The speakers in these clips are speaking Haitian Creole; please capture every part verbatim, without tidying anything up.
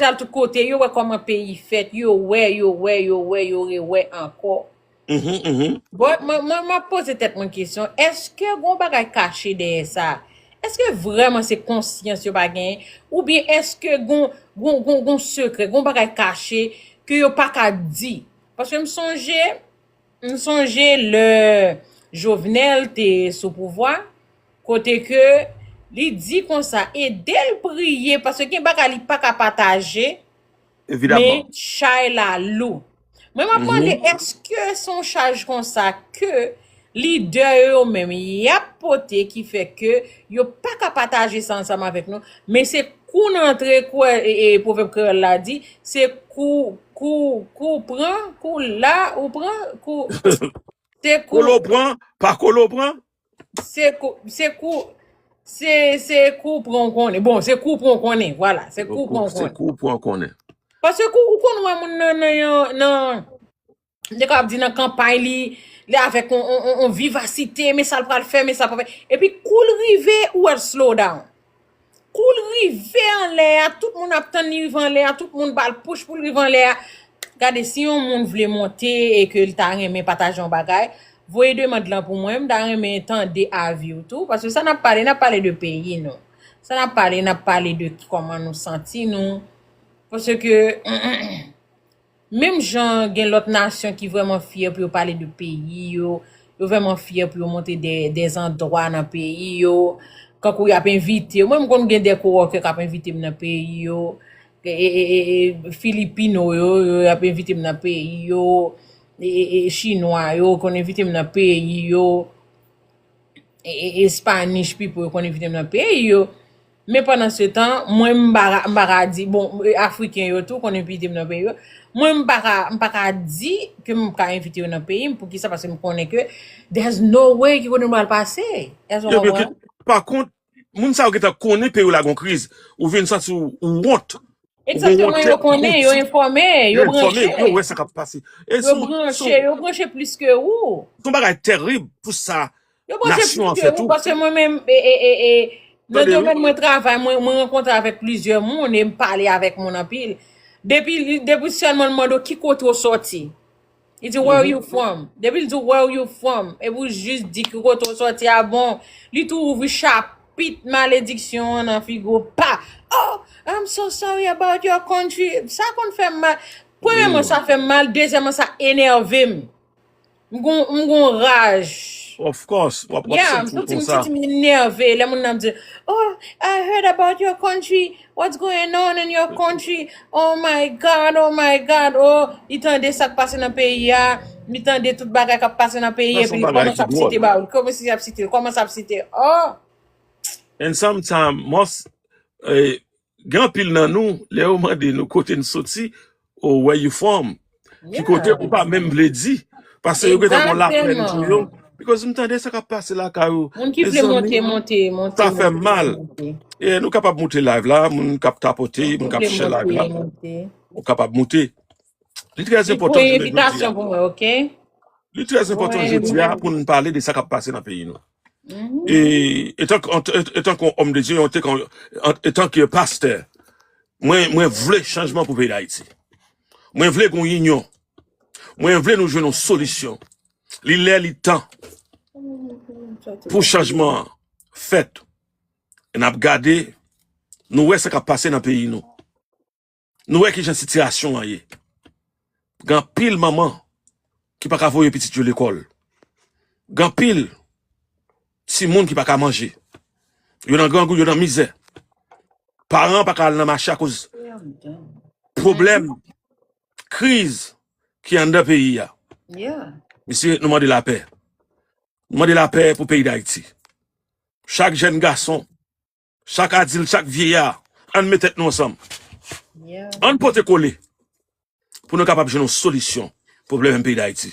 al tout kote, yo wè kòman peyi fèt, yo wè, yo wè, yo wè, yo rewè ankò. Bon, mwen, mwen, m ap poze tèt mwen kesyon, èske gon bagay kache dèyè sa? Èske vrèman se konsyans yo pa genyen? Oubyen èske gon, gon, gon, gon sekrè, gon bagay kache ke yo pa ka di? Paske m sonje, m sonje lè Jovenel te sou pouvwa, kote ke li di konsa, ede l priye, paske gen bagay li pa ka pataje, men chay la lou. Mwen, m ap mande, èske se yon chaj konsa ke lidè yo menm y ap pote ki fè ke yo pa ka pataje sa ansanm avèk nou, men se kou nan antre, kou, e, e, pwovèb kreyòl la di, se kou, kou, kou pran, kou la, ou pran, kou, se kou. Kolo pran, pa kolo pran. Se kou, se kou, se, se kou pran w konnen. Bon, se kou pran w konnen, vwala, se kou pran w konnen. Se kou pran w konnen. Paske kou, ou konn wè moun nan, nan, nan, m te kapab di nan kanpay li, li avèk on, on, on, on vivasite, men sa l pral fè, men sa l pral fè. Epi kou l rive, ou wè l slow down. Kou l rive anlè a, tout moun ap tann li rive anlè a, tout moun ba l pouch pou l rive anlè a. Gade, si yon moun vle monte e ke l ta renmen pataje yon bagay, voye demann lan pou mwen, m ta renmen tande avi w tou, paske sa n ap pale, n ap pale de peyi nou. Sa n ap pale, n ap pale de kòman nou santi nou. Paske, menm jan gen lòt nasyon ki vrèman fyè pou yo pale de peyi yo, yo vrèman fyè pou yo montre de, de zandwa nan peyi yo, kankou y ap envite yo. Mwen, m konn gen de coworker k ap envite m nan peyi yo, e, e, e, e, e, Filipino yo, yo, y ap envite m nan peyi yo, e, e, e, Chinwa yo konn envite m nan peyi yo. E, e, e, Spanish people yo konn envite m nan peyi yo. Men pandan se tan, mwen m pa ka, m pa ka di, bon, e, Afriken yo tou konn envite m nan peyi yo. Mwen m pa ka, m pa ka di ke m ka envite yo nan peyi m. Poukisa? Paske m konnen ke there's no way ki kote m pral pase. Èske w konprann? Pa kont, moun sa yo gentan konnen peyi w la gon kriz. Ou vin santi w, ou wont. Egzakteman, yo konnen, yo enfòme, yo branche. Yo enfòme, yo wè sa k ap pase. E yo branche, yo branche plis ke ou. Se yon bagay tèrib pou sa nasyon an fè tou. Yo branche plis ke ou, paske mwen menm, e, e, e, e, nan domèn mwen travay, mwen, mwen rankontre avèk plizyè moun e m pale avèk moun anpil. Depi, depi sèlman l mande w ki kote w sòti. Li di, "Where you from?" Depi l di, "Where you from?" Epi w jis di ki kote w sòti a, bon, li tou ouvri chapit malediksyon an nan figi w, pa. "Oh, I'm so sorry about your country." Sa konn fè m mal. Premyèman, sa fè m mal. Dezyèmman, sa enève m. M gon, m gon raj. Of course, w ap, w ap santi w konsa. Yeah, m santi m, santi m enève. Lè moun nan ap di, "Oh, I heard about your country. What's going on in your country? Oh my God, oh my God, oh." Li tande sa k pase nan peyi a, li tande tout bagay k ap pase nan peyi, epi li kòmanse ap site ba ou, li kòmanse ap site, li kòmanse ap site. Oh! And sometimes, most, eh, gen anpil nan nou, lè yo mande nou kote n soti, oh, where you from? Ki kote ou pa menm vle di. Paske yo gentan gon laplèn pou yo. Because m tande sa k ap pase lakay ou. Moun ki vle monte, monte, monte, sa fè m mal. E nou kapab moute live la, moun k ap tapote, moun k ap share live la. Ou kapab moute. Li trè enpòtan jounen jodi a. Li trè enpòtan jodi a pou n pale de sa k ap pase nan peyi nou. E etan ke, etan ke yon òm de Dye, etan ke pastè, mwen, mwen vle chanjman pou peyi Dayiti. Mwen vle gon inyon. Mwen vle nou jwenn yon solisyon. Li lè, li tan pou chanjman an fèt. E n ap gade, nou wè sa k ap pase nan peyi nou. Nou wè kijan sitiyasyon an ye. Gen anpil manman ki pa ka voye pitit yo lekòl. Gen anpil timoun ki pa ka manje. Yo nan grangou, yo nan mizè. Paran an pa ka al nan mache akoz pwoblèm, kriz ki anndan peyi a. Mesye, nou mande lapè. Nou mande lapè pou peyi Dayiti. Chak jèn gason, chak adilt, chak vyeya, ann met tèt nou ansanm. Ann pote kole pou nou kapab jwenn yon solisyon pwoblèm peyi Dayiti.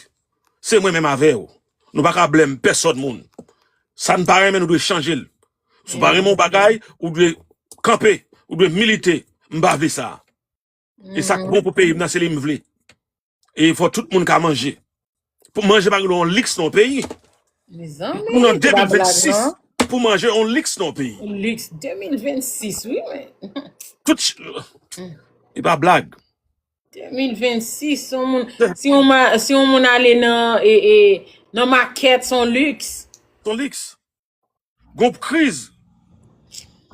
Se mwen menm avè w. Nou pa ka blame pèsòn moun. Sa n pa renmen, nou dwe chanje l. Si w pa renmen yon bagay, ou dwe kanpe, ou dwe milite. M pa vle sa. E sa k bon pou peyi m nan, se li m vle. E fò tout moun ka manje. Pou manje pa gen yon liks nan yon peyi. Nou nan de mil vennsis, pou manje yon liks nan yon peyi. Liks de mil vennsis, wi, men. Tout ch-, E pa blag. De mil vennsis, si yon moun, si yon ma- si yon moun ale nan, e, e, nan makèt, se yon liks. Se yon liks. Gon kriz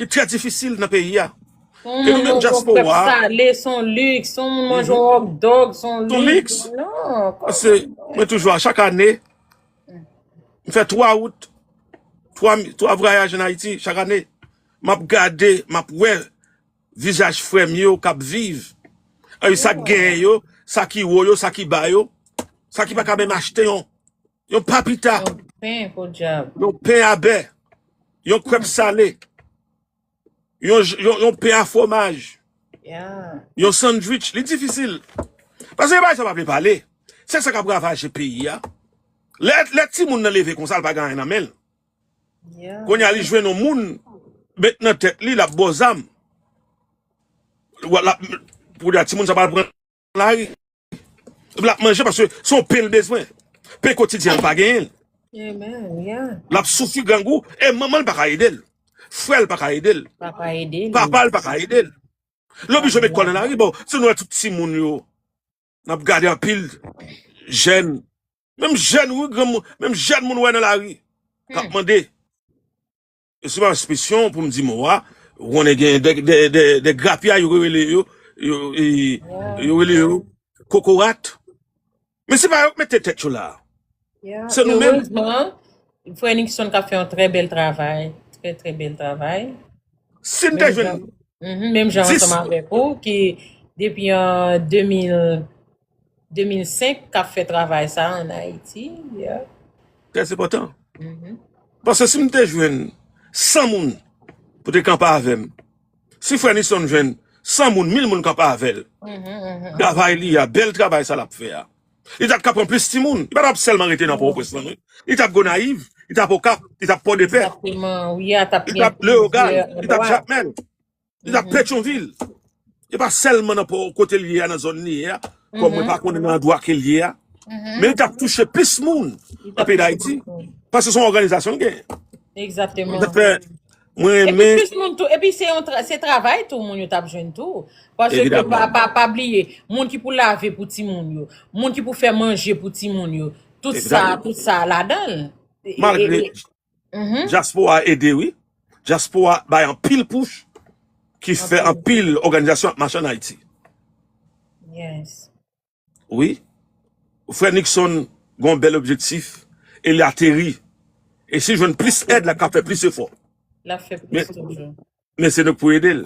ki trè difisil nan peyi a. Si yon moun manje yon krèp sale, se yon liks. Si yon moun manje yon hot dog, se yon liks. Non, paske mwen toujou, chak ane, m fè twa wout, twa, twa vwayaj ann Ayiti chak ane. M ap gade, m ap wè vizaj frè m yo k ap viv. Ann, sa k genyen yo, sa ki wo yo, sa ki ba yo, sa ki pa ka menm achte yon, yon papita, Yon pen, podyab. yon pen a bè, yon krèp sale, yon, j- yon, yon pen a fwomaj, Yeah. yon sandwich. Li difisil. Paske bagay sa pa vle pale. Se sa k ap ravaje peyi a. Lè, lè timoun nan leve konsa, l pa gen anyen nan men l. Yeah. Kounye a, li jwenn yon moun, met nan tèt li, l ap ba w zam. L ap, pou di a timoun sa pral pran lari. L ap manje paske se yon pen l bezwen. Pen kotidyen l pa genyen l. Amen, yeah. L ap soufri grangou e manman l pa ka ede l. Frè l pa ka ede l. Pa ka ede l. Papa l pa ka ede l. L oblije met kò l nan lari. Bon, si nou wè tout timoun yo, n ap gade anpil jèn, menm jèn, wi, granmoun, menm jèn moun wè nan lari, k ap mande. E se pa ekspresyon pou m di mo a, ou konnen gen de, de, de, de grapya yo rele yo, yo, e, yo rele yo kokorat. Men se pa yo k mete tèt yo la. Yeah. Se nou menm. Erezman, frè Nixon ka fè yon trè bèl travay. Trè, trè bèl travay. Si n te jwenn Mhm, menm jan dis- ansanm avèk ou, ki depi an de mil, de mil senk, k ap fè travay sa ann Ayiti. Yeah. Trè enpòtan. Mhm. Paske si m te jwenn san moun pou te kanpe avè m, si frè Nixon jwenn san moun, mil moun kanpe avè l, Mhm, mhm. Travay li a, bèl travay sa l ap fè a. Li t ap ka pran plis timoun. Li pa t ap sèlman rete nan Pòtoprens lan, non. Li t ap Gonayiv, li t ap Okap, li t ap Pòdepè, Egzakteman, wi, a t ap li t ap Leyogàn, li t ap Jakmèl, li t ap Mhm. Petyonvil. E pa sèlman nan pò- kote l ye a, nan zòn li ye a, kòm mwen Mhm. pa konnen nan andwa ke l ye a, Mhm. men li t ap touche plis moun Li t nan ap peyi touche Dayiti. plis moun. Paske se yon òganizasyon l genyen. Egzakteman. Sa fè, mwen Epi renmen, plis moun tou, epi se yon tra- se travay tou moun yo t ap jwenn tou. Paske evidaman, pa, pa, pa bliye, moun ki pou lave pou timoun yo, moun ki pou fè manje pou timoun yo, tout sa, evidaman. Tout sa ladan l. E- e- Malgre e- Mhm. dyaspora ede, wi. Dyaspora bay anpil pouch ki fè Anpil. Anpil òganizasyon ap mache ann Ayiti. Yes. Wi. Frè Nixon gen yon bèl objektif e li ateri. E si l jwenn plis èd, l ap ka fè plis efò. L ap fè Men, plis toujou. men se nou k pou ede l.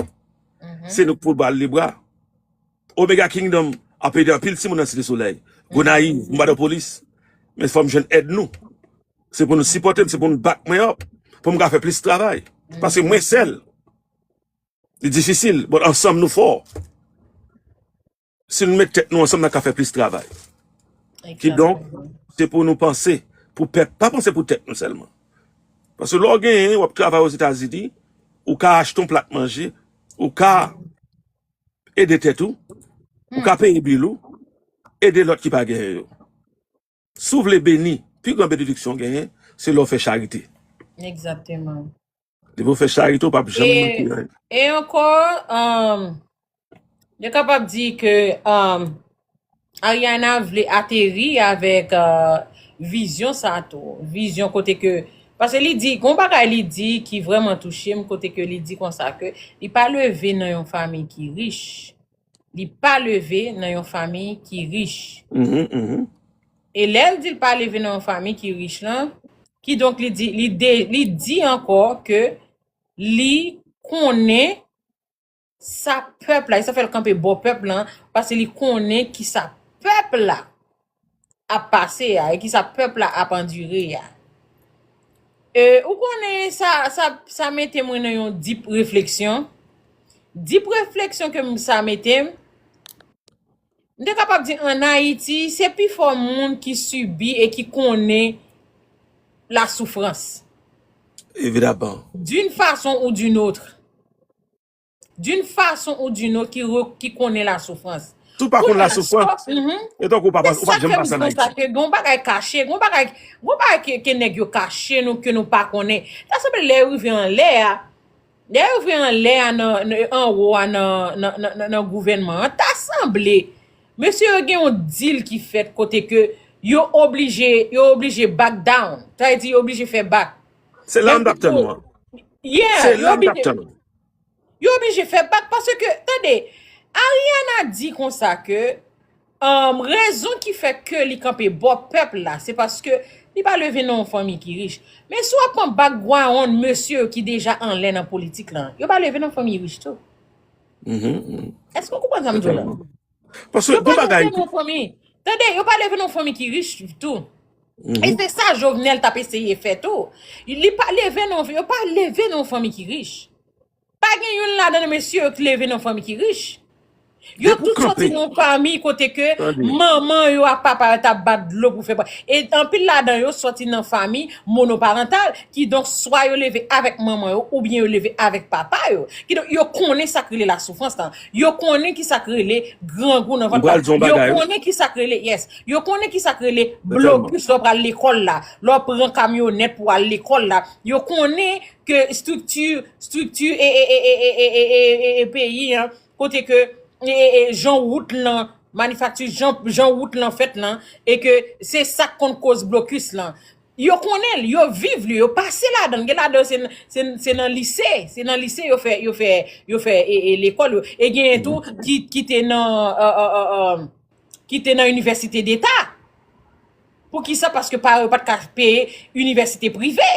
Mhm. Se nou k pou ba l lebra. Omega Kingdom ap ede anpil timoun nan Site Solèy. Gonayiv, Badòpolis. Men fò m jwenn èd nou. Se pou nou sipòte m, se pou nou back mwen up. Pou m ka fè plis travay. Paske mwen sèl. Li difisil, but ansanm nou fò. Si nou met tèt nou ansanm, n ap ka fè plis travay. Kidonk, Egzakteman. Se pou nou panse pou pèp, pa panse pou tèt nou sèlman. Paske lè w genyen, w ap travay Ozetazini, ou ka achte yon plat manje, ou ka ede tèt ou, ou ka peye bil ou, ede lòt ki pa genyen yo. Si w vle beni, pi gran benediksyon w genyen, se lè w fè charite. Egzakteman. Depi w fè charite, w p ap janm manke anyen. E ankò, um, yo kapab di ke um, Ariana vle ateri avèk uh, vizyon sa tou. Vizyon kote ke, paske li di, gon bagay li di ki vrèman touche m, kote ke li di konsa ke li pa leve nan yon fanmi ki rich. Li pa leve nan yon fanmi ki rich. Mhm, mhm. E lè l di l pa leve nan yon fanmi ki rich lan, kidonk li di, li de, li di ankò ke li konnen sa pèp la, e sa fè l kanpe bò pèp lan, paske li konnen ki sa pèp la ap pase a, e ki sa pèp la ap andire a. E, ou konnen sa, sa, sa mete mwen nan yon dip refleksyon. Dip refleksyon ke m, sa mete m, m te kapab di ann Ayiti, se pifò moun ki sibi e ki konnen la soufrans. Evidaman. D'une façon ou d'une autre. D'une façon ou d'une autre, ki, re- ki konnen la soufrans. Si w pa konn la Kounye a, soufrans, sa- mhm. E tankou w pa, Se ou pa sa janm ke m pase ann konn sa Ayiti. Ke gon bagay kache, gon bagay, gon bagay ke, ke nèg yo kache nou, ke nou pa konnen. Sa sanble lè yo rive anlè a, Lè yo vre anlè a nan, nan, anwo a nan, nan, nan, nan, nan gouvènman an, ta sanble mesye yo gen yon deal ki fèt kote ke yo oblije, yo oblije back down. Sa vle di yo oblije fè back. Se la m t ap tann ou an. Yeah, Se yo la m t ap oblije, tann ou. yo oblije fè back paske, tande, Ariana di konsa ke um, rezon ki fè ke li kanpe bò pèp la, se paske li pa leve nan yon fanmi ki rich. Men si w ap pran background mesye yo ki deja anlè nan politik lan, yo pa leve nan fanmi rich tou. Mhm, mhm. Èske w konprann sa m di w la? Totalman. Paske Yo gon pa bagay. Leve nan fanmi. Tande, yo pa leve nan fanmi ki rich tou. E Mhm. se sa Jovenel t ap eseye fè tou. Li pa leve nan, yo pa leve nan fanmi ki rich. Pa gen youn ladan mesye yo ki leve nan fanmi ki rich. Yo Depi w tout sòti kanpe. Nan fanmi kote ke Tande. Manman yo ak papa yo t ap bat dlo pou fè pa. E anpil ladan yo sòti nan fanmi monoparantal, kidonk swa yo leve avèk manman yo oubyen yo leve avèk papa yo. Kidonk yo konnen sa k rele lasoufrans lan. Yo konnen ki sa k rele grangou nan M vant pral la. di yon Yo bagay. Konnen ki sa k rele, yes. Yo konnen ki sa k rele Totalman. blokis lè w pral lekòl la, lè w pran kamyonèt pou al lekòl la. Yo konnen ke estrikti, estrikti e, e, e peyi an, kote ke e, e, e, jan wout lan, manifakti, jan, jan wout lan fèt lan, e ke se sa k konn koz blokis lan. Yo konnen l, yo viv li, yo pase ladan l. Gen ladan yo se, se, se nan lise, se nan lise yo fè, yo fè, yo fè e, e, lekòl yo. E genyen tou ki, ki te nan, e, e, e, e, ki te nan inivèsite deta. Poukisa? Paske paran yo pa t ka peye inivèsite prive.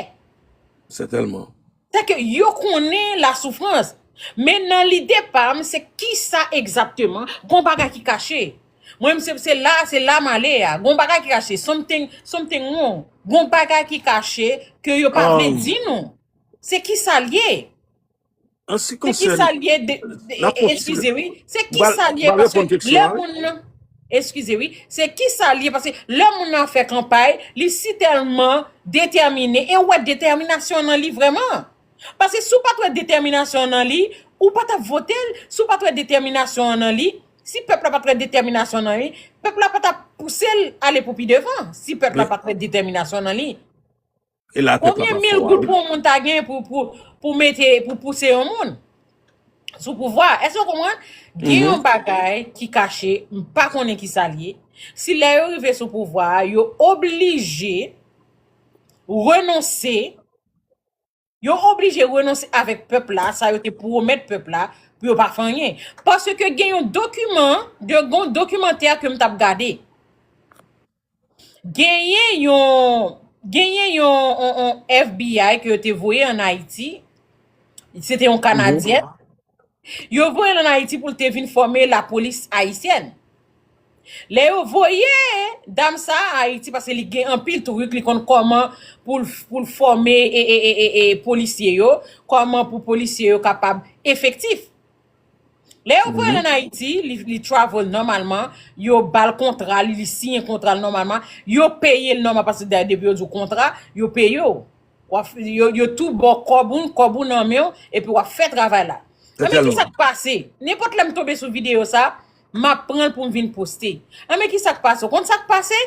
Sètèlman. Se ke yo konnen lasoufrans. Men nan lide pa m, se kisa egzakteman? Gon bagay ki kache. Mwen, se, se la, se la m ale a. Gon bagay ki kache. Something, something wrong. Gon bagay ki kache ke yo pa vle Um, di nou. Se kisa l ye? An se ki Se ki konsène sa l ye de, de, la e- eskize wi. Se ki Bal- sa l ye bal paske reponn lè keksyon an. Moun nan, eskize wi. Se ki sa l ye paske lè moun nan fè kanpay, li si tèlman detèmine e ou wè detèminasyon nan li vrèman. Paske si w pa t wè detèminasyon nan li, ou pa t ap vote l. Si w pa t wè detèminasyon an nan li, si pèp la pa t wè detèminasyon nan li, pèp la pa t ap pouse l ale pou pi devan. Si pèp la pa t wè detèminasyon nan li. E la pèp la Konbyen pa mil fò a goud wi. Pou yon moun ta gen pou, pou, pou mete, pou pouse yon moun sou pouvwa? Èske w konprann? Gen yon bagay ki kache, m pa konnen ki sa l ye. Si lè yo rive sou pouvwa a, yo oblije renonse, yo oblije renonse avèk pèp la, sa yo te pwomèt pèp la, pou yo pa fè anyen. Paske gen yon dokiman, de, gon dokimantè ke m t ap gade. Genyen yon, genyen yon, yon, yon F B I ke yo te voye ann Ayiti. Se te yon Kanadyèn. Yo voye l ann Ayiti pou l te vin fòme lapolis ayisyèn. Lè yo voye dam sa a Ayiti, paske li gen anpil trik, li konn kòman pou l, pou l fòme e, e, e, e, e polisye yo, kòman pou polisye yo kapab efektif. Lè yo voye l ann Ayiti, li, li travel nòmalman, yo ba l kontra, li, li siyen kontra l nòmalman, yo peye l nòmal, paske dayè depi yo di w kontra, yo peye w. W ap, yo, yo tou ba w kòb ou, kòb ou nan men w, epi w ap fè travay la. Anben, ki sa k pase? Nenpòt lè m tonbe sou videyo sa, m ap pran l pou m vin poste. Anben, ki sa k pase? Ou konn sa k pase?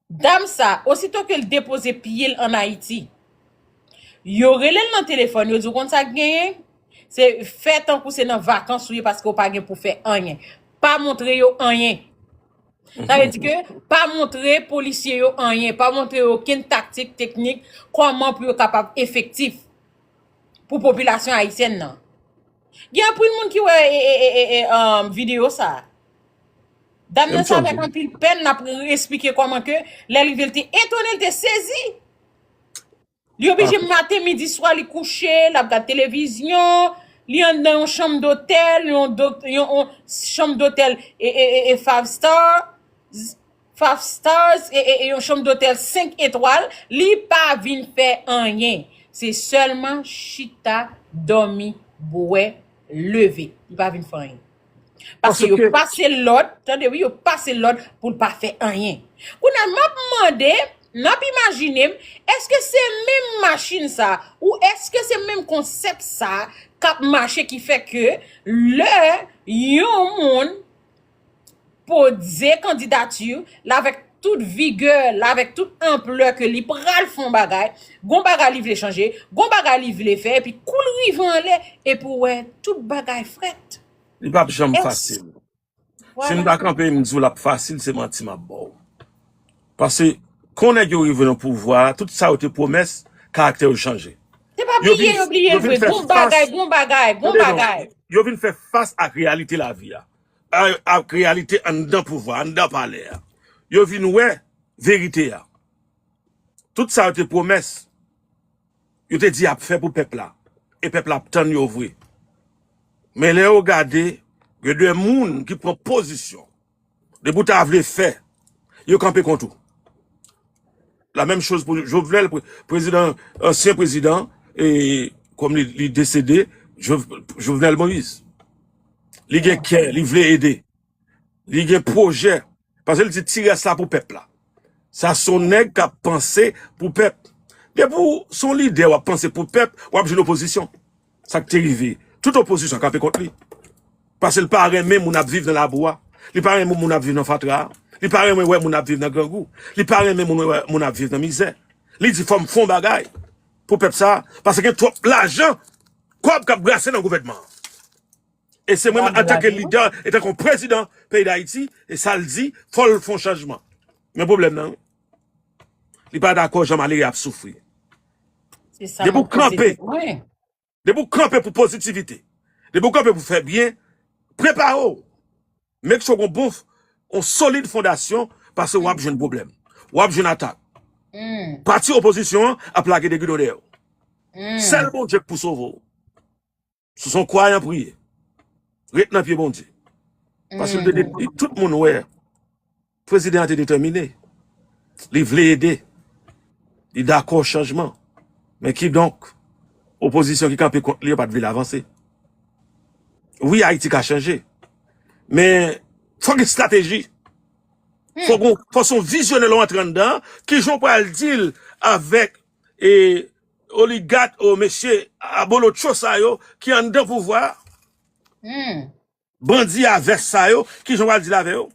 Dam sa, osito ke l depoze pye l ann Ayiti, yo rele l nan telefòn, yo di w konn sa k genyen? Se fè tankou se nan vakans ou ye paske w pa gen pou fè anyen. Pa montre yo anyen. Sa vle di ke pa montre polisye yo anyen, pa montre yo okenn taktik, teknik, kòman pou yo kapab efektif pou popilasyon ayisyèn nan. Gen anpil moun ki wè e, e, e, e, e, um, videyo sa. Dam nan sa avèk anpil pèn, l ap esplike kòman ke lè l rive, l te etone, l te sezi. Li oblije maten, midi, swa, li kouche, l ap gad televizyon, li anndan yon chanm dotèl, yon, do, yon, yon chanm dotèl e, e, e, e five star, five stars, e, e, e yon chanm dotèl senk etwal, li pa vin fè anyen. Se sèlman chita, dòmi, bwè, leve. Li pa vin fè anyen. Paske yo pase lòd, tande wi, yo pase lòd pou l pa fè anyen. Kounye a, m ap mande, n ap imajine m, èske se menm machin sa, ou èske se menm konsèp sa k ap mache ki fè ke lè yon moun poze kandidati l avèk tout vigè l, avèk tout anplè ke li pral fè yon bagay, gon bagay li vle chanje, gon bagay li vle fè, epi kou l rive anlè, epi w wè tout bagay frèt. Li p ap janm fasil. Si m ta kanpe m di w l ap fasil, se manti m ap ba w. Paske, kon nèg yo rive nan pouvwa a, tout sa yo te pwomès, karaktè yo chanje. Se pa bliye yo bliye vre, gon bagay, gon bagay, gon bagay. Yo vin fè fas ak reyalite lavi a, ak reyalite anndan pouvwa, anndan palè a. Yo vin wè verite a. Tout sa yo te pwomès, yo te di y ap fè pou pèp la. E pèp la ap tann yo vre. Men lè yo gade, gen de moun ki pran pozisyon. Depi w ta vle fè, yo kanpe kont ou. La menm choz pou Jovenel, pre- prezidan, ansyen prezidan, e kòm li, li desede, Jo- Jovenel Moïse. Li gen kè, li vle ede. Li gen pwojè. Paske li di ti rès la pou pèp la. Sa se yon nèg k ap panse pou pèp. Depi w se yon lidè w ap panse pou pèp, w ap jwenn opozisyon. Sa k te rive. Tout opozisyon kanpe kont li. Paske l pa renmen moun ap viv nan labou a. Li pa renmen moun ap viv nan fatra a. Li pa renmen wè moun ap viv nan grangou. Li pa renmen moun wè moun ap viv nan mizè. Li di fò m fè yon bagay pou pèp sa a. Paske gen twòp lajan, kòb k ap brase nan gouvènman an. E se mwen, antanke lidè, antanke yon prezidan peyi Dayiti, e sa l di, fò l fè yon chanjman. Men pwoblèm nan, wi. Li pa dakò jan malere ap soufri. Depi w kanpe, depi w kanpe pou pozitivite, depi w kanpe pou fè byen, prepare w. Make sure w gon bon, yon solid fondasyon, paske w ap jwenn pwoblèm. W ap jwenn atak. Pati opozisyon an ap lage de gidon dèyè w. Sèl Bondye k pou sove w. Si w se yon kwayan, priye. Ret nan pye Bondye. Paske l te de- tout moun wè prezidan an te detèmine. Li vle ede. Li dakò chanjman. Men kidonk, opozisyon ki kanpe kont li yo pa t vle l avanse. Wi, Ayiti ka chanje. Men fòk gen estrateji. Fòk gon- fòk se yon vizyonè lè w antre anndan an. Kijan w pral deal avèk e oligat, o mesye abolotcho sa yo ki anndan pouvwa a. Bandi a vès sa yo, kijan w pral deal avè yo?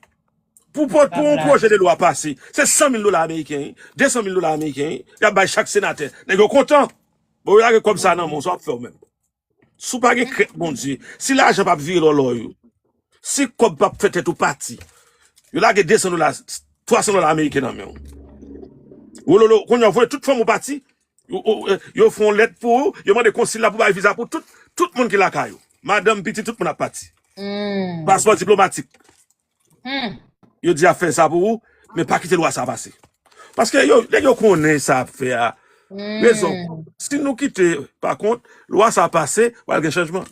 Pou, pou, pou yon pwojè de lwa pase, se san mil dola ameriken, wi, de san mil dola ameriken, wi, y ap bay chak senatè. Nèg yo kontan. Bon, yo lage kòb sa nan men w, sa w ap fè w menm? Si w pa gen krent Bondye, si lajan p ap vire lòlò yo, si kòb p ap fè tèt ou pati, yo lage de san dola, twa san dola ameriken nan men w. Wololo, kounye a, voye tout fanmi w pati, yo, yo, yo fè yon lèt pou ou, yo mande konsil la pou bay viza pou tout, tout moun ki lakay ou. Madanm, pitit, tout moun ap pati. Paspò diplomatik. Yo di y ap fè sa pou ou, men pa kite lwa sa pase. Paske yo, nèg yo konnen sa ap fè a. Rezon. Si nou kite, pa kont, lwa sa pase, pral gen chanjman.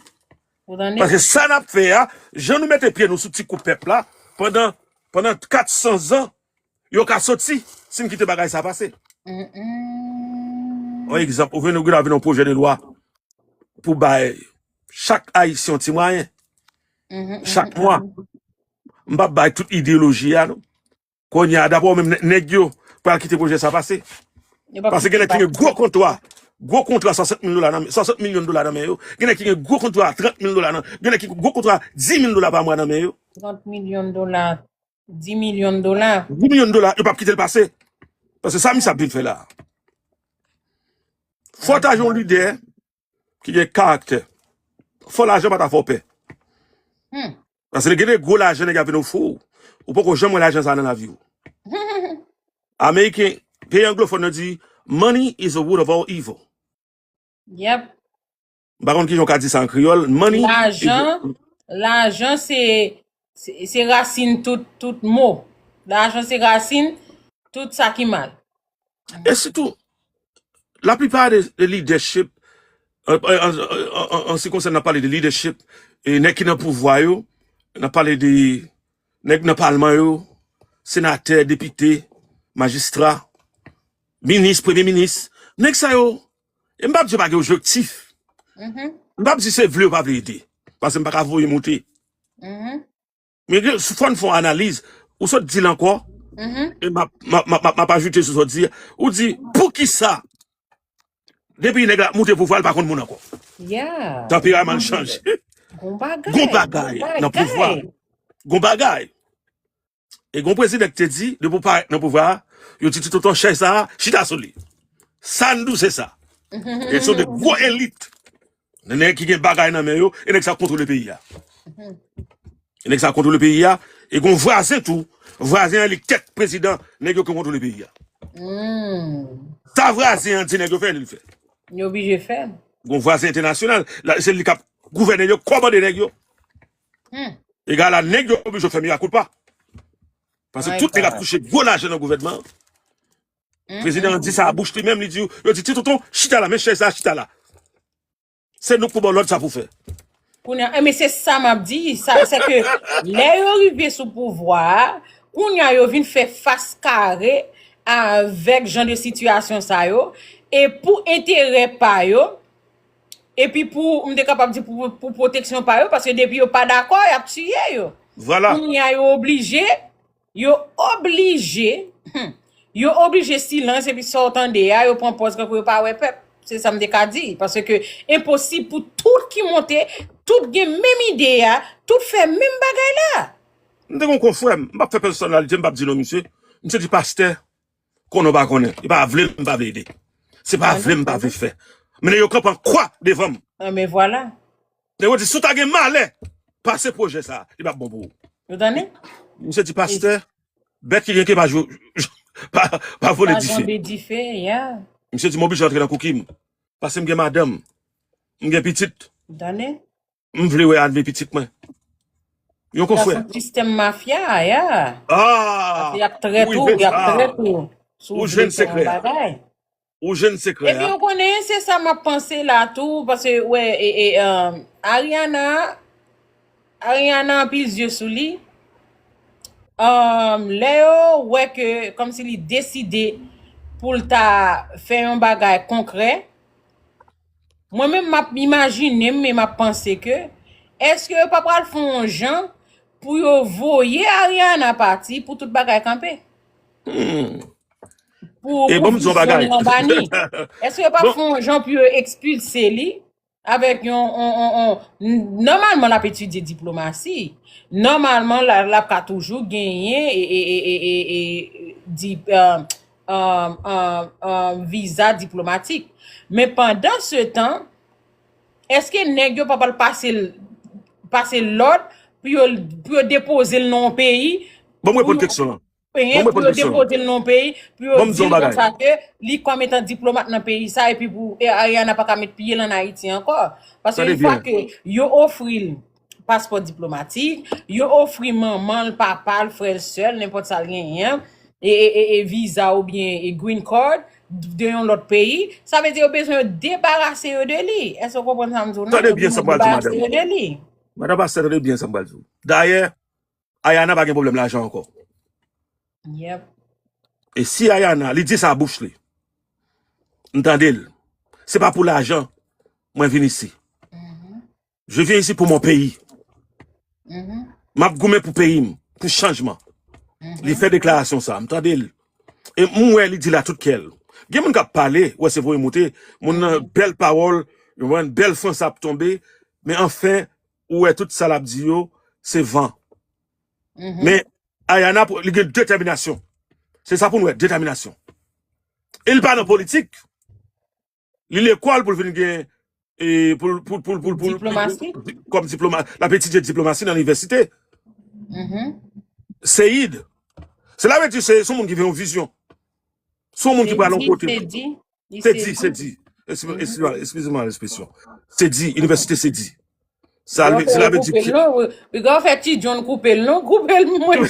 Paske sa n ap fè a, jan nou mete pye nou sou ti kou pèp la, pandan, pandan kat san zan, yo ka soti si n kite bagay sa pase. Yon egzanp, ou vin, ou vin avè yon pwojè de lwa pou bay chak Ayisyen yon ti mwayen. Chak mwa. M p ap bay tout ideoloji a, non. Kounye a, daprè w menm, nè- nèg yo pral kite pwojè sa pase. Paske gen nèg ki gen gwo kontra, gwo kontra swasant mil dola nan men, swasant milyon dola nan men yo. Gen nèg ki gen gwo kontra trant mil dola nan, gen nèg ki gen gwo kontra dis mil dola pa mwa nan men yo. Trant milyon dola, dis milyon dola. Dis milyon dola, yo p ap kite l pase. Paske sa misye ap vin fè la. Fò w ta jwenn yon lidè ki gen karaktè. Fò lajan pa ta fè w pè. Paske gen de gwo lajan nèg ap vin ofri w. Ou poko janm wè lajan sa nan lavi w. Ameriken, peyi anglofòn yo di, money is the root of all evil. Yep. M pa konn kijan w ka di sa an kreyòl. Money is the- Lajan, lajan se, se, se rasin tout, tout mo. Lajan se rasin tout sa ki mal. E sitou, laplipa de, de lidèchip, an, an, an, an, an, an se konsèn n ap pale de lidèchip, e nèg ki nan pouvwa yo, n ap pale de nèg nan palman yo, senatè, depite, majistra, minis, premye minis, nèg sa yo, e m p ap di yo pa gen objektif. M p ap di se vle yo pa vle ede, paske m pa ka voye moute. Men gen- fò n fè yon analiz. Ou sot di l ankò, e m ap, m ap, m ap, m ap ajoute sou sa w di a. Ou di, poukisa depi nèg la moute pouvwa, l pa konn moun ankò? Tanperaman l chanje. Gon bagay nan pouvwa. Gon bagay. E gon prezidan ki te di, depi w parèt nan pouvwa a, yo di ti tonton chèz sa a, chita sou li. Sa n di w se sa. E se de gwo elit. Nèg ki gen bagay nan men yo, e nèg sa kontwole peyi a. E nèg sa kontwole peyi a, e gon vwazen tou. Vwazen an li tèt prezidan, nèg yo ki kontwole peyi a. Sa vwazen an di nèg yo fè, li fè. Yo oblije fè. Gon vwazen entènasyonal, la, se li k ap gouvène yo, kòmande nèg yo. Egal a nèg yo oblije fè mea culpa. Paske tout nèg ap touche gwo lajan nan gouvènman an. Prezidan an di sa a bouch li menm, li di, yo di, ti tonton, chita la, men chèz sa, chita la. Se nou k pou ba w lòd sa pou fè. Kounye a, men se sa m ap di, sa, se ke lè yo rive sou pouvwa a, kounye a yo vin fè fas kare avèk jan de sitiyasyon sa yo, e pou enterè pa yo, epi pou, m te kapab di pou, pou pwoteksyon pa yo, paske depi yo pa dakò, y ap tiye yo. Vwala. Kounye a yo oblije, yo oblije, yo oblije silans, epi sa w tande a, yo pran pòz kankou yo pa wè pèp. Se sa m te ka di. Paske enposib pou tout ki monte, tout gen menm ide a, tout fè menm bagay la. M te gon konfrè m, m p ap fè pèsonalite, m p ap di non misye. Misye di pastè, konnen w pa konnen. Li pa vle m pa vle ede. Se pa vle m pa vle fè. Men yo kanpe an kwa devan m. Anben vwala. Nèg yo di, si w ta gen malè, pase pwojè sa a, li p ap bon pou ou. Ou tande? Misye di, pastè, bèt ki gen ke pa jou, pa, pa vole dife. Pa janbe dife, yeah. Misye di, m oblije antre nan kouki m. Paske m gen madanm, m gen pitit. Ou tande? M vle wè avni pitit mwen. Yon konfrè. Sa se yon sistèm mafya, yeah. Ah! Paske y ap trèt ou, y ap trèt ou. Si w vle fè yon bagay. Ou jwenn sekrè a. Epi ou konnen, se sa m ap panse la tou, paske, wè, e, e, um, Ariana, Ariana anpil zye sou li. Um, lè yo wè ke, kòmsi li deside pou l ta fè yon bagay konkrè, mwen menm m ap imajine m e m ap panse ke, èske yo pa pral fè yon jan pou yo voye Ariana pati pou tout bagay kanpe? Hmm. Pou, e pou bon, m di yon bagay. Vizyon l anba ni. Èske yo pa fè yon jan pou yo ekspilse li avèk yon, yon, yon, yon, nòmalman, l ap etidye diplomasi. Nòmalman, l ap, l ap ka toujou genyen e, e, e, e, e, e, di, um, um, um, um, viza diplomatik. Men pandan se tan, èske nèg yo pa pral pase l, pase lòd pou yo, pou yo depoze l nan yon peyi? Bon, m reponn keksyon an. Bon, mwen pou yo depoze l nan yon peyi, pou yo di l konsa ke li kòm etan diplomat nan peyi sa, epi pou, e, Ariana pa ka met pye l ann Ayiti ankò. Paske yon fwa ke yo ofri l paspò diplomatik, yo ofri manman l, papa l, frè l, sè l, nenpòt sa l genyen, e, e, e, e viza oubyen e green card de yon lòt peyi, sa vle di yo bezwen yo debarase yo de li. Èske w konprann sa m di w nan? Yo bezwen yo debarase yo de li. Madan pastè, tande byen sa m pral di w. Dayè, Ayana pa gen pwoblèm lajan ankò. Yep. E si Ayana, li di sa a bouch li, m tande l. Se pa pou lajan mwen vin isi. Je viens ici pour mon pays. M ap goumen pou peyi m, pou chanjman. Li fè deklarasyon sa a, m tande l. E m wè li di l a tout kè l. Gen moun k ap pale, wè se voye moute, moun nan bèl pawòl, yo wè bèl franse ap tonbe, men anfen, ou wè tout sa l ap di yo, se van. Men Ayana, pou, li gen detèminasyon. Se sa pou n wè, detèminasyon. E li pa nan politik. Li lekòl pou l vin gen, e, pou, pou, pou, pou, pou, pou, kòm diploma, l ap etidye diplomasi nan inivèsite. Seyid. Sela vle di se, se yon moun ki gen yon vizyon. Se yon moun ki pral yon kote. Se di, se di. Eskize mwen, eskize mwen ekspresyon. Se di, inivèsite se di. Sa, sela vle di ke. Piga w fè Ti John koupe l non, koupe l mwen.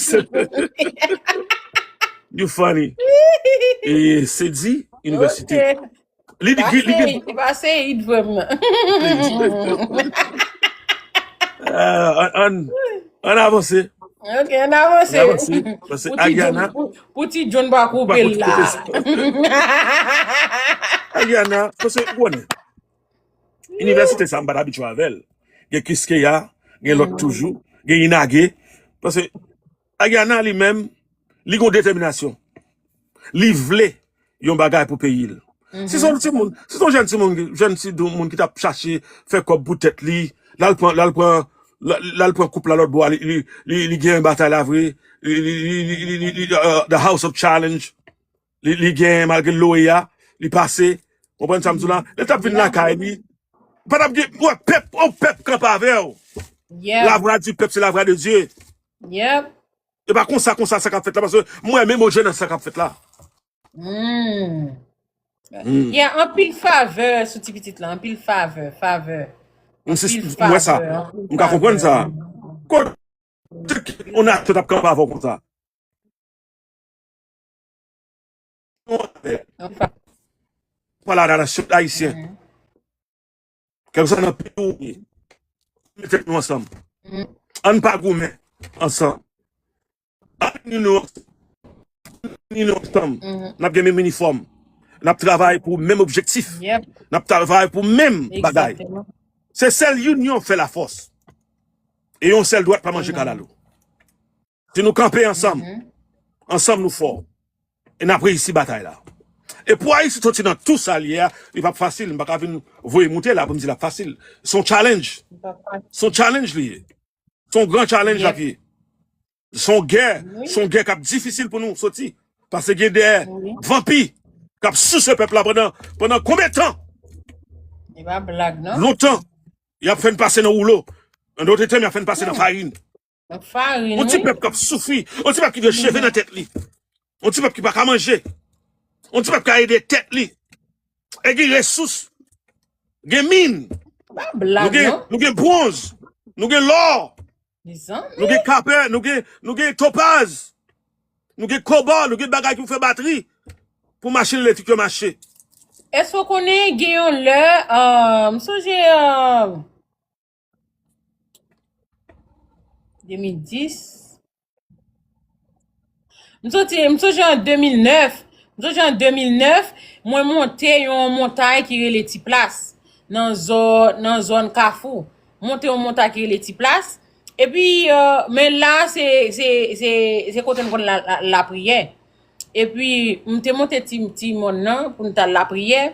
You funny. E se di, inivèsite. Li di, li di. Li pa Seyid vrèman. Ah, ann, ann, ann avanse. Ok, ann avanse. Ann avanse. Paske Ariana, pou Ti John pa koupe l la. Ariana, paske ou konnen. Inivèsite sa, m pa t abitye avè l. Gen Kiskeya, gen lòt toujou, gen Inage. Paske Ariana li menm, li gon detèminasyon. Li vle yon bagay pou peyi l. Si se yon timoun, si se yon jèn timoun, jèn ti moun ki t ap chache fè kòb pou tèt li, l al pran, l al pran L al pran koup la lòt bò a, li, li, li, li genyen batay la vre. Li, li, li, li, li, li, li, uh, The House of Challenge. Li, li genyen malgre loye a, li pase. Konprann sa m di w la? Lè l t ap vin lakay li, pa t ap gen, wè, pèp, yon pèp kanpe avè w. Yeah. La voix du peuple, c'est la voix de Dieu. Yep. E pa konsa, konsa sa k ap fèt la, paske m wè menm ojè nan sa k ap fèt la. Hmm. Yeah, anpil favè sou ti pitit la, anpil favè, favè. M se- m wè sa. M ka konprann sa. Kote ki yon aktè t ap kanpe avè w konsa? Pale a la nasyon ayisyen. Kèlkeswa nan peyi ou ye, mete nou ansanm. Ann pa goumen ansanm. Ann ni nou ansanm. Ann ni nou ansanm. N ap gen menm inifòm. N ap travay pou menm objektif. N ap travay pou menm bagay. Se sèl inyon fè lafòs. E yon sèl dwèt pa manje kalalou. Si nou kanpe ansanm, ansanm nou fò. E n ap reyisi batay la. E pou Ayiti soti nan tou sa l ye a, li p ap fasil. M pa ka vin voye moute la pou m di l ap fasil. Se yon challenge. Se yon challenge li ye. Se yon gran challenge l ap ye. Se yon gè, se yon gè k ap difisil pou nou soti. Paske gen de vanpi k ap souse pèp la pandan, pandan konbyen tan? Lontan. Y ap fè n pase nan woulo. An dòt tèm, y ap fè n pase nan farin. Yon ti pèp k ap soufri. Yon ti pèp ki gen cheve nan tèt li. Yon ti pèp ki pa ka manje. Yon ti pèp ki ka ede tèt li. E gen resous. Gen min. Nou gen, nou gen bwonz. Nou gen lò. Nou gen kapè. Nou gen, nou gen topaz. Nou gen kobò. Nou gen bagay ki pou fè batri. Pou machin elektrik yo mache. Èske w konnen gen yon lè, uh, m sonje, uh, de mil dis. M soti, m sonje an de mil nèf. M sonje an de mil nèf, mwen monte yon montay ki rele Ti Plas, nan zò-, nan zòn Kafou. Monte yon montay ki rele Ti Plas. Epi, euh, men la, se, se, se, se kote n konn la, la, lapriyè. Epi, m te monte ti, ti mòn nan pou n t al lapriyè.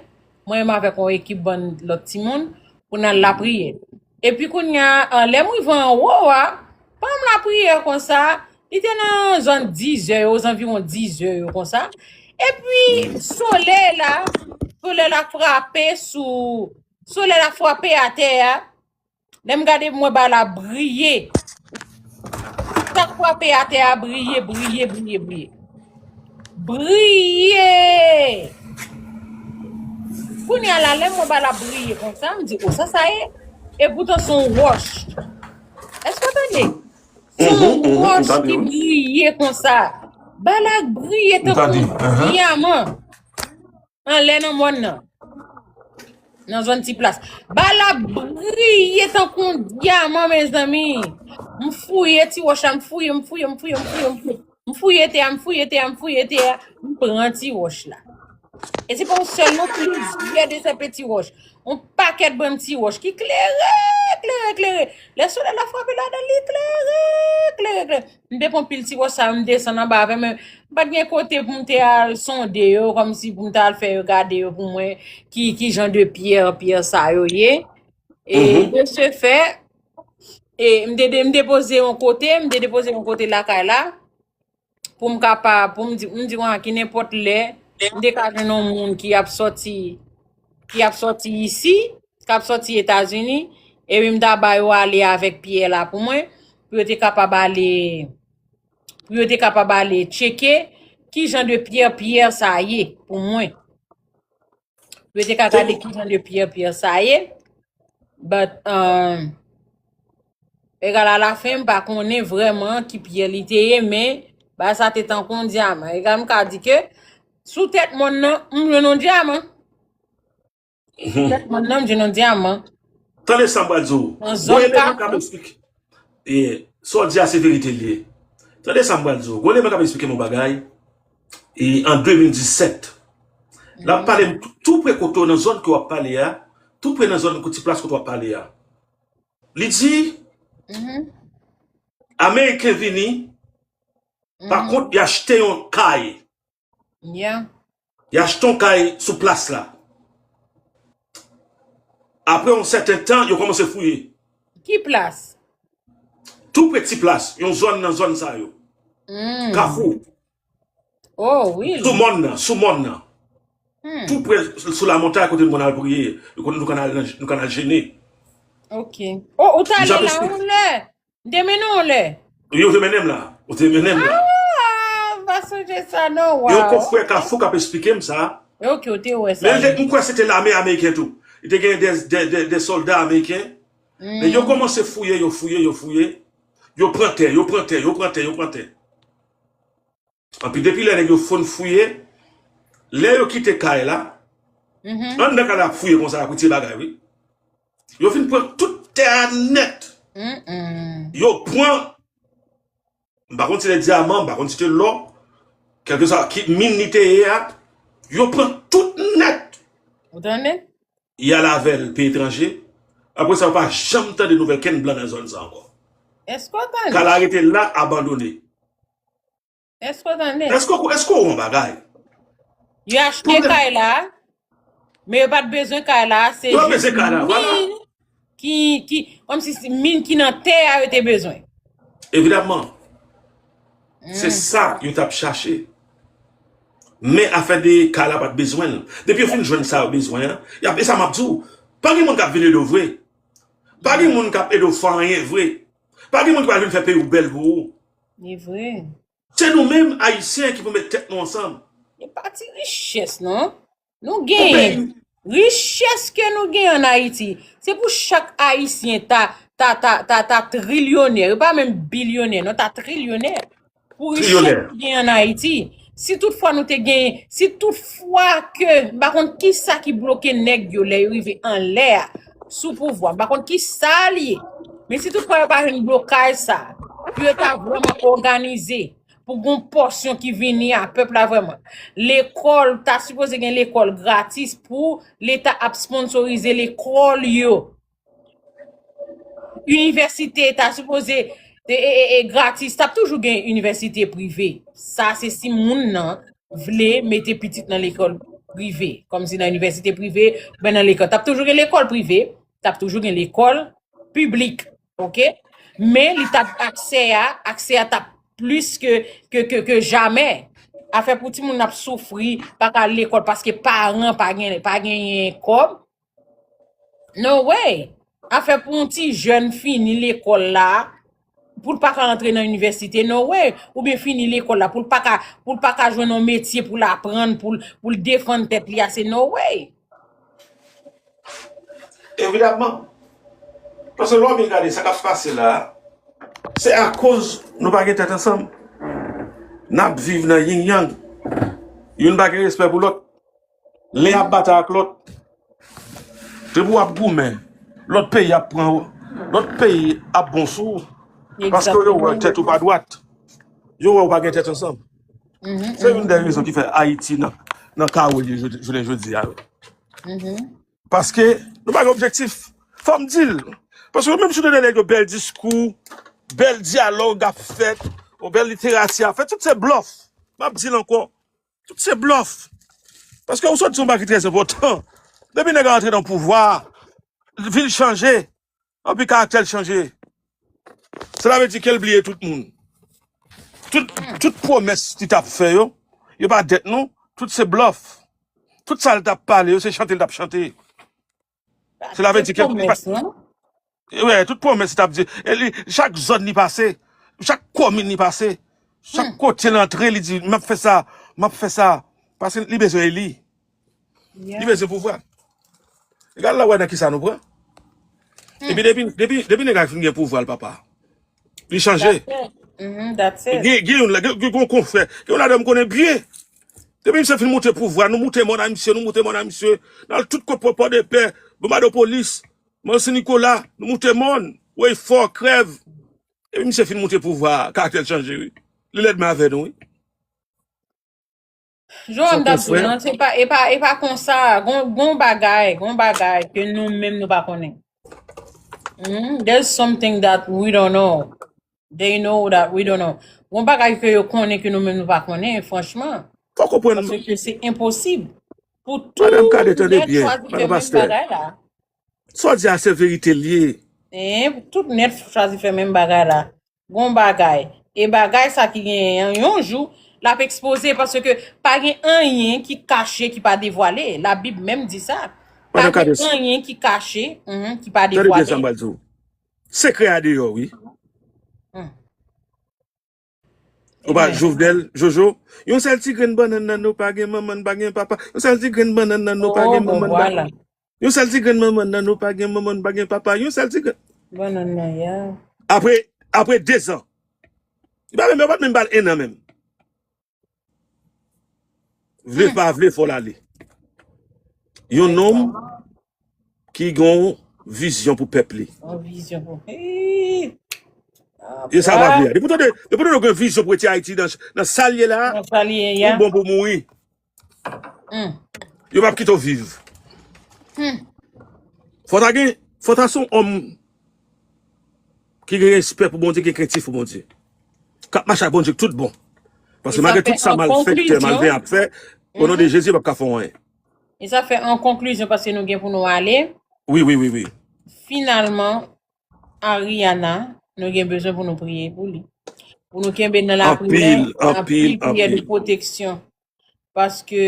Mwen menm avèk yon ekip bann lòt timoun pou n al lapriyè. Epi kounye a, lè m rive anwo a, pa m lapriyè konsa, li te nan zòn dizè yo, ozanviwon dizè yo konsa. Epi, solèy la, solèy la frape sou, solèy la frape atè a. Lè m gade, m wè bagay la briye. Sa k frape atè a briye, briye, briye, briye. Briye! Kounye a la, lè m wè bagay la briye konsa, m di, o, sa sa ye? Epoutan, se yon wòch. Èske w tande? Se yon wòch ki briye konsa. Bagay la briye tankou dyaman. Anlè nan mòn nan. Nan zòn Ti Plas. Bagay la briye tankou yon dyaman, mezanmi. M fouye ti wòch la, m fouye, m fouye, m fouye, m fouye, m fouye. M fouye tè a, m fouye tè a, m fouye tè a. M pran ti wòch la. E se pa yon sèl non, plizyè de sèpe ti wòch. Yon pakèt bann ti wòch ki klere, klere, klere. Lè solèy la frape ladan li, klere, klere, klere. M te pran pil ti wòch sa yo, m desann anba avè m, men m pa t gen kote pou m te al sonde yo, kòmsi pou m te al fè yo gade yo pou mwen, ki, ki jan de pyè, pyè sa yo ye. E de ce fait, e m te, de- m te poze yon kote, m te depoze yon kote lakay la, pou m kapab, pou m di, m di, wan, ki nenpòt lè, m te ka jwenn yon moun ki ap sòti, ki ap sòti isi, k ap sòti Etazini, epi m ta ba yo ale avèk pyè la pou mwen, pou yo te kapab ale, pou yo te kapab ale tcheke ki jan de pyè pyè sa ye pou mwen. Pou yo te ka gade ki jan de pyè pyè sa ye. But, um, egal alafen, m pa konnen vrèman ki pyè li te ye, men bagay sa te tankou yon dyaman. Egal, m ka di ke sou tèt mòn nan, m jwenn yon dyaman. Tèt mòn nan, m jwenn yon dyaman. Tande sa m pral di w. Gon eleman k ap eksplike. E, sa w di a se verite l ye. Tande sa m pral di w. Gon eleman k ap eksplike m yon bagay. E, an de mil disèt, l ap pale m tou, tou pre kote w, nan zòn ke w ap pale a, tou pre nan zòn kote Ti Plas kote w ap pale a. Li di, Ameriken vini, pa kont, y achte yon kay. Yeah. Y achte yon kay sou plas la. Apre yon sèten tan, yo kòmanse fouye. Ki plas? Tou pre Ti Plas, yon zòn nan zòn sa yo. Kafou. Oh, wi. Sou mòn nan, sou mòn nan. Tou pre sou lamontay kote nou konn al priye, nou konn, nou konn al, nou konn al jene. Ok. Oh, ou t ale la yon lè? M te mennen w lè. Wi, ou te mennen m la. Ou te mennen m la. Ah, m pa sonje sa, non, waw. Yon konfrè Kafou k ap esplike m sa. Ok, ou te wè sa. Men m kwè se te lame ameriken tou. Li te gen de, de, de, de sòlda ameriken. Men yo kòmanse fouye, yo fouye, yo fouye. Yo pran tè, yo pran tè, yo pran tè, yo pran tè. Anpi depi lè nèg yo fonn fouye, lè yo kite kay la, anndan kay la ap fouye konsa, ap retire bagay, wi. Yo fin pran tout tè a nèt. Yo pran, m pa konn si te dyaman, m pa konn si te lò, kèlkeswa ki min li te ye a, yo pran tout nèt. Ou tande? Y al avè l peyi etranje. Apre sa, ou pa janm tande nouvèl kenn blan nan zòn sa ankò. Èske w tande? Kay la rete la, abandone. Èske w tande? Èske, èske w wè yon bagay? Yo achte kay la, men yo pa t bezwen kay la, se jis min ki, ki, kòmsi se min ki nan tè a yo te bezwen. Evidaman. Se sa yo t ap chache. Men afè de kay la pa t bezwen l. Depi yo fin jwenn sa yo bezwen an, y ap, e sa m ap di w, pa gen moun k ap vin ede w vre. Pa gen moun k ap ede w fè anyen vre. Pa gen moun ki pral vin fè peyi w bèl pou ou. Li vre. Se nou menm Ayisyen ki pou met tèt nou ansanm. E pa ti richès, non. Nou genyen. Richès ke nou genyen ann Ayiti, se pou chak Ayisyen ta, ta, ta, ta, ta trilyonè. Yo pa menm bilyonè, non, ta trilyonè. Pou richès nou genyen ann Ayiti. Si toutfwa nou te genyen, si toutfwa ke, m pa konn kisa ki bloke nèg yo lè yo rive anlè a, sou pouvwa, m pa konn kisa l ye. Men si toutfwa yo pa jwenn blokaj sa, pou yo ta vrèman òganize, pou gon pòsyon ki vini a pèp la vrèman. Lekòl, ta sipoze gen lekòl gratis pou Leta ap sponsorize lekòl yo. Inivèsite ta sipoze e, e, e, e gratis. T ap toujou gen inivèsite prive. Sa se si moun nan vle mete pitit nan lekòl prive. Kòmsi nan inivèsite prive, oubyen nan lekòl. T ap toujou gen lekòl prive, t ap toujou gen lekòl piblik. Oke? Men li t ap aksè a, aksè a t ap plis ke, ke, ke, ke jamè. Afè pou timoun ap soufri, pa ka al lekòl paske paran pa gen, pa genyen kòb. No way. Afè pou yon ti jèn fini lekòl la, pou l pa ka antre nan inivèsite, no way. Oubyen fini lekòl la, pou l pa ka, pou l pa ka jwenn yon metye pou l aprann, pou l, pou l defann tèt li a, se no way. Evidaman. Paske lè w vin gade sa k ap pase la, se akoz nou pa gen tèt ansanm. N ap viv nan yin yang. Youn pa gen respè pou lòt. Len ap batay ak lòt. Depi w ap goumen, lòt peyi ap pran, lòt peyi ap bon sou ou. Paske yo wè tèt ou pa dwat. Yo wè ou pa gen tèt ansanm. Se youn dè rezon ki fè Ayiti nan, nan kawo l ye jodi, jounen jodi a. Paske nou pa gen objektif. Fò m di l. Paske yo menm sou de nèg yo bèl diskou, bèl dyalòg ap fèt, yon bèl literati ap fèt, tout se blòf. M ap di l ankò. Tout se blòf. Paske ou sot di yon bagay ki trè enpòtan. Depi nèg la antre nan pouvwa, vi l chanje, anpi karaktè l chanje. Sela vle di ke l bliye tout moun. Tout, tout pwomès li t ap fè yo, yo pa dèt non, tout se blòf. Tout sa l t ap pale yo, se chante l t ap chante. Sela vle di ke li pa, wi, tout pwomès li t ap di. E li, chak zòn li pase, chak komin li pase, chak kote l antre, li di, "M ap fè sa, m ap fè sa." Paske li bezwen eli. Li bezwen pouvwa. Gade la, wè nan kisa nou pran. Epi depi, depi, depi nèg la fin gen pouvwa l, papa, li chanje. Gen, gen youn la, gen, gen yon konfrè, gen yon ladan m konnen byen. Depi misye fin moute pouvwa, nou moute mòn a misye, nou moute mòn a misye. N al tout kot, Pò, Pòdepè, Bonbadopolis, Mòn Sen Nikola, nou moute mòn, Wayfò, Krèv. Epi misye fin moute pouvwa, karaktè l chanje, wi. Li lèd men avè nou, wi. Jan m t ap di w lan, se pa, e pa, e pa konsa. Gon, gon bagay, gon bagay ke nou menm nou pa konnen. Hmm, there's something that we don't know. They know that we don't know. Gon bagay ke yo konnen ke nou menm nou pa konnen, franchman. Fò w konprann. Paske se enposib pou tout nèt chwazi fè menm bagay la. Sa w di a se verite l ye. Tout nèt chwazi fè menm bagay la. Gon bagay. E bagay sa ki genyen an, yon jou, l ap ekspoze, paske pa gen anyen ki kache, ki pa devwale. Labib menm di sa. Pa gen anyen ki kache, mhm, ki pa devwale. Tande byen sa m pral di w. Sekrè a deyò, wi. Hmm. Ou pa Jovenel, Jojo, yon sèl ti grenn bannann nan nou pa gen manman, n pa gen papa. Yon sèl ti grenn bannann nan nou pa gen manman, n pa gen. Yon sèl ti grenn manman nan nou pa gen manman, n pa gen papa. Yon sèl ti grenn. Bannann nan, ya. Apre, apre dezan. Li pa menm, yo pa t menm ba l en an menm. Vle pa vle, fò l ale. Yon nonm ki gen yon vizyon pou pèp li. Yon vizyon pou. Hii! E sa pa vle. Depi w tande, depi w tande w gen vizyon pou retire Ayiti nan, nan sa l ye la, ou bon pou mouri. Hmm. Yo p ap kite w viv. Hmm. Fò ta gen, fò ta se yon òm ki gen respè pou Bondye, ki gen krentif pou Bondye. K ap mache ak Bondye tout bon. Paske malgre tout sa malfektè, malveyan ap fè, o non de Jezi, yo p ap ka fè w anyen. E sa fè an konklizyon, paske nou gen pou nou ale. Wi, wi, wi, wi. Finalman, Ariana, nou gen bezwen pou nou priye pou li. Pou nou kenbe nan lapriyè, anpil, anpil, anpil priyè de pwoteksyon. Paske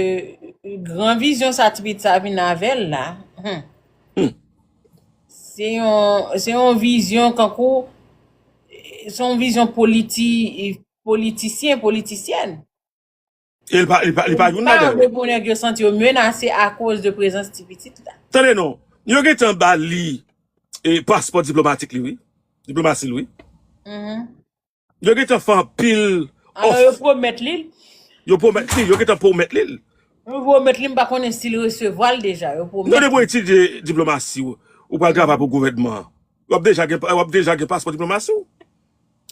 gran vizyon sa ti pitit sa vin avè l la, hmm. Hmm. Se yon, se yon vizyon kankou, se yon vizyon politi-, politisyen, politisyèn. E li pa, li pa, li pa youn ladan yo. Yo pa vle pou nèg yo santi yo menase akoz de prezans ti pitit la. Tande non, yo gentan ba li, e, paspò diplomatik li, wi. Diplomasi l, wi. Mhm. Yo gentan fè anpil. Alò, yo pwomèt li l. Yo pwomèt li, yo gentan pwomèt li l. Yo pwomèt li, m pa konnen si l resevwa l deja. Yo pwomèt li. Non, depi w etidye diplomasi, w, ou pral travay pou gouvènman an. W ap deja gen, w ap deja gen paspò diplomasi w.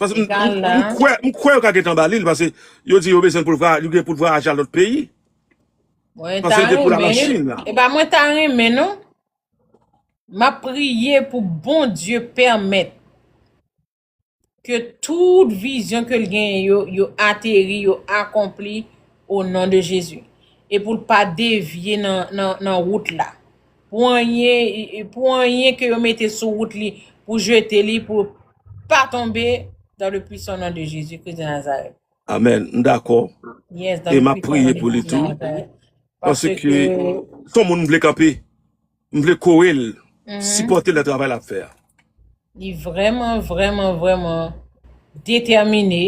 Paske m, m, m kwè, m kwè yo ka gentan ba li l, paske yo di yo bezwen l pou l vwa-, li gen pou l vwayaje al lòt peyi. Paske li te pou l al an Chin la. E pa mwen ta renmen, non. M ap priye pou Bondye pèmèt ke tout vizyon ke l genyen yo, yo ateri, yo akonpli o non de Jezi. E pou l pa devye nan, nan, nan wout la. Pou anyen, pou anyen ke yo mete sou wout li, pou jete li, pou l pa tonbe, dans le puissant nom de Jésus-Christ de Nazareth. Amèn. M dakò. E m ap priye pou li tou. Paske se yon moun m vle kanpe. M vle kore l, sipòte l nan travay l ap fè a. Li vrèman, vrèman, vrèman detèmine.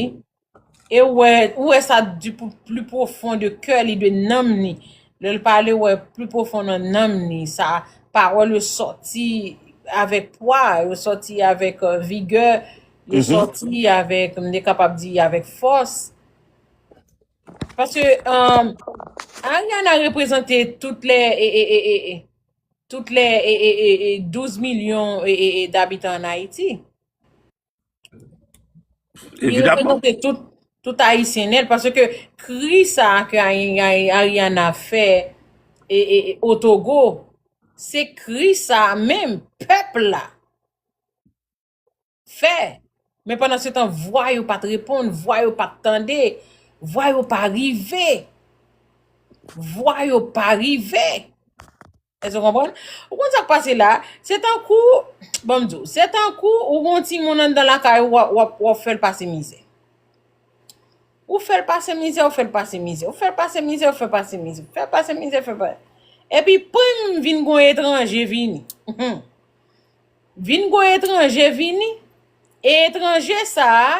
E ou wè, ou wè sa du pli pwofon de kè li, de nanm li. Lè l pale, ou wè pli pwofon nan nanm li. Sa, pawòl yo sòti avèk pwa, yo sòti avèk, euh, vigè, yo sòti avèk, m te kapab di, avèk fòs. Paske, euh, Ariana reprezante tout lè, e, e, e, e, e, tout lè, e, e, e, e, douz milyon, e, e, e, dabitan an Ayiti. Li reprezante tout, tout Ayisyen nèt, paske kri sa a ke Ari-, Ari-, Ariana fè, e, e, e, o Togo, se kri sa a menm, pèp la fè. Men pandan se tan, vwa yo pa t reponn, vwa yo pa t tande, vwa yo pa rive. Vwa yo pa rive. Èske w konprann? Ou konn sa k pase la? Se tankou, ban m di w, se tankou ou gon timoun anndan lakay ou, w ap, w ap, w ap fè l pase mizè. Ou fè l pase mizè, ou fè l pase mizè, ou fè l pase mizè, ou fè l pase mizè, ou fè l pase mizè, fè l pase. Epi, prim, vin gon etranje vini. Vin gon etranje vini, e etranje sa a,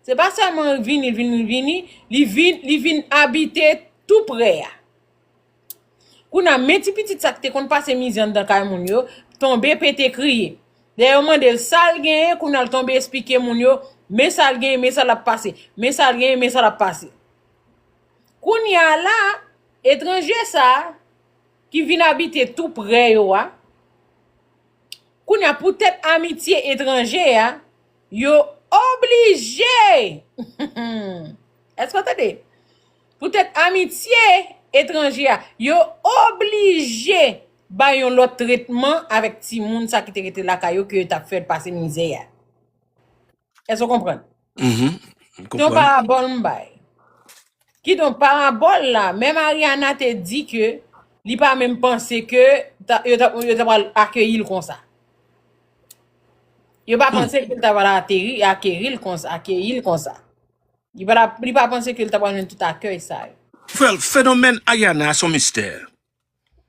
se pa sèlman vini, vini, vini, li vin, li vin abite tou prè a. Kounye a, men ti pitit sa ki te konn pase mizè anndan kay moun yo, tonbe pete kriye. Lè yo mande l sa l genyen, kounye a l tonbe esplike moun yo, men sa l genyen, men sa l ap pase, men sa l genyen, men sa l ap pase. Kounye a la, etranje sa a, ki vin abite tou prè yo a, kounye a, poutèt amitye etranje a, yo oblije, èske w tande? Poutèt amitye etranje a, yo oblije bay yon lòt tretman avèk timoun sa ki te rete lakay yo ke yo t ap fè l pase mizè a. Èske w konprann? Mhm. Se yon parabòl m bay. Kidonk, parabòl la, menm Ariana te di ke li pa menm panse ke ta, yo ta, yo ta pral akeyi l konsa. Yo pa panse ke l ta pral ateri, akeri l konsa, akeyi l konsa. Li pa, li pa panse ke l ta pral jwenn tout akèy sa yo. Frè, fenomèn Ariana a se yon mistè.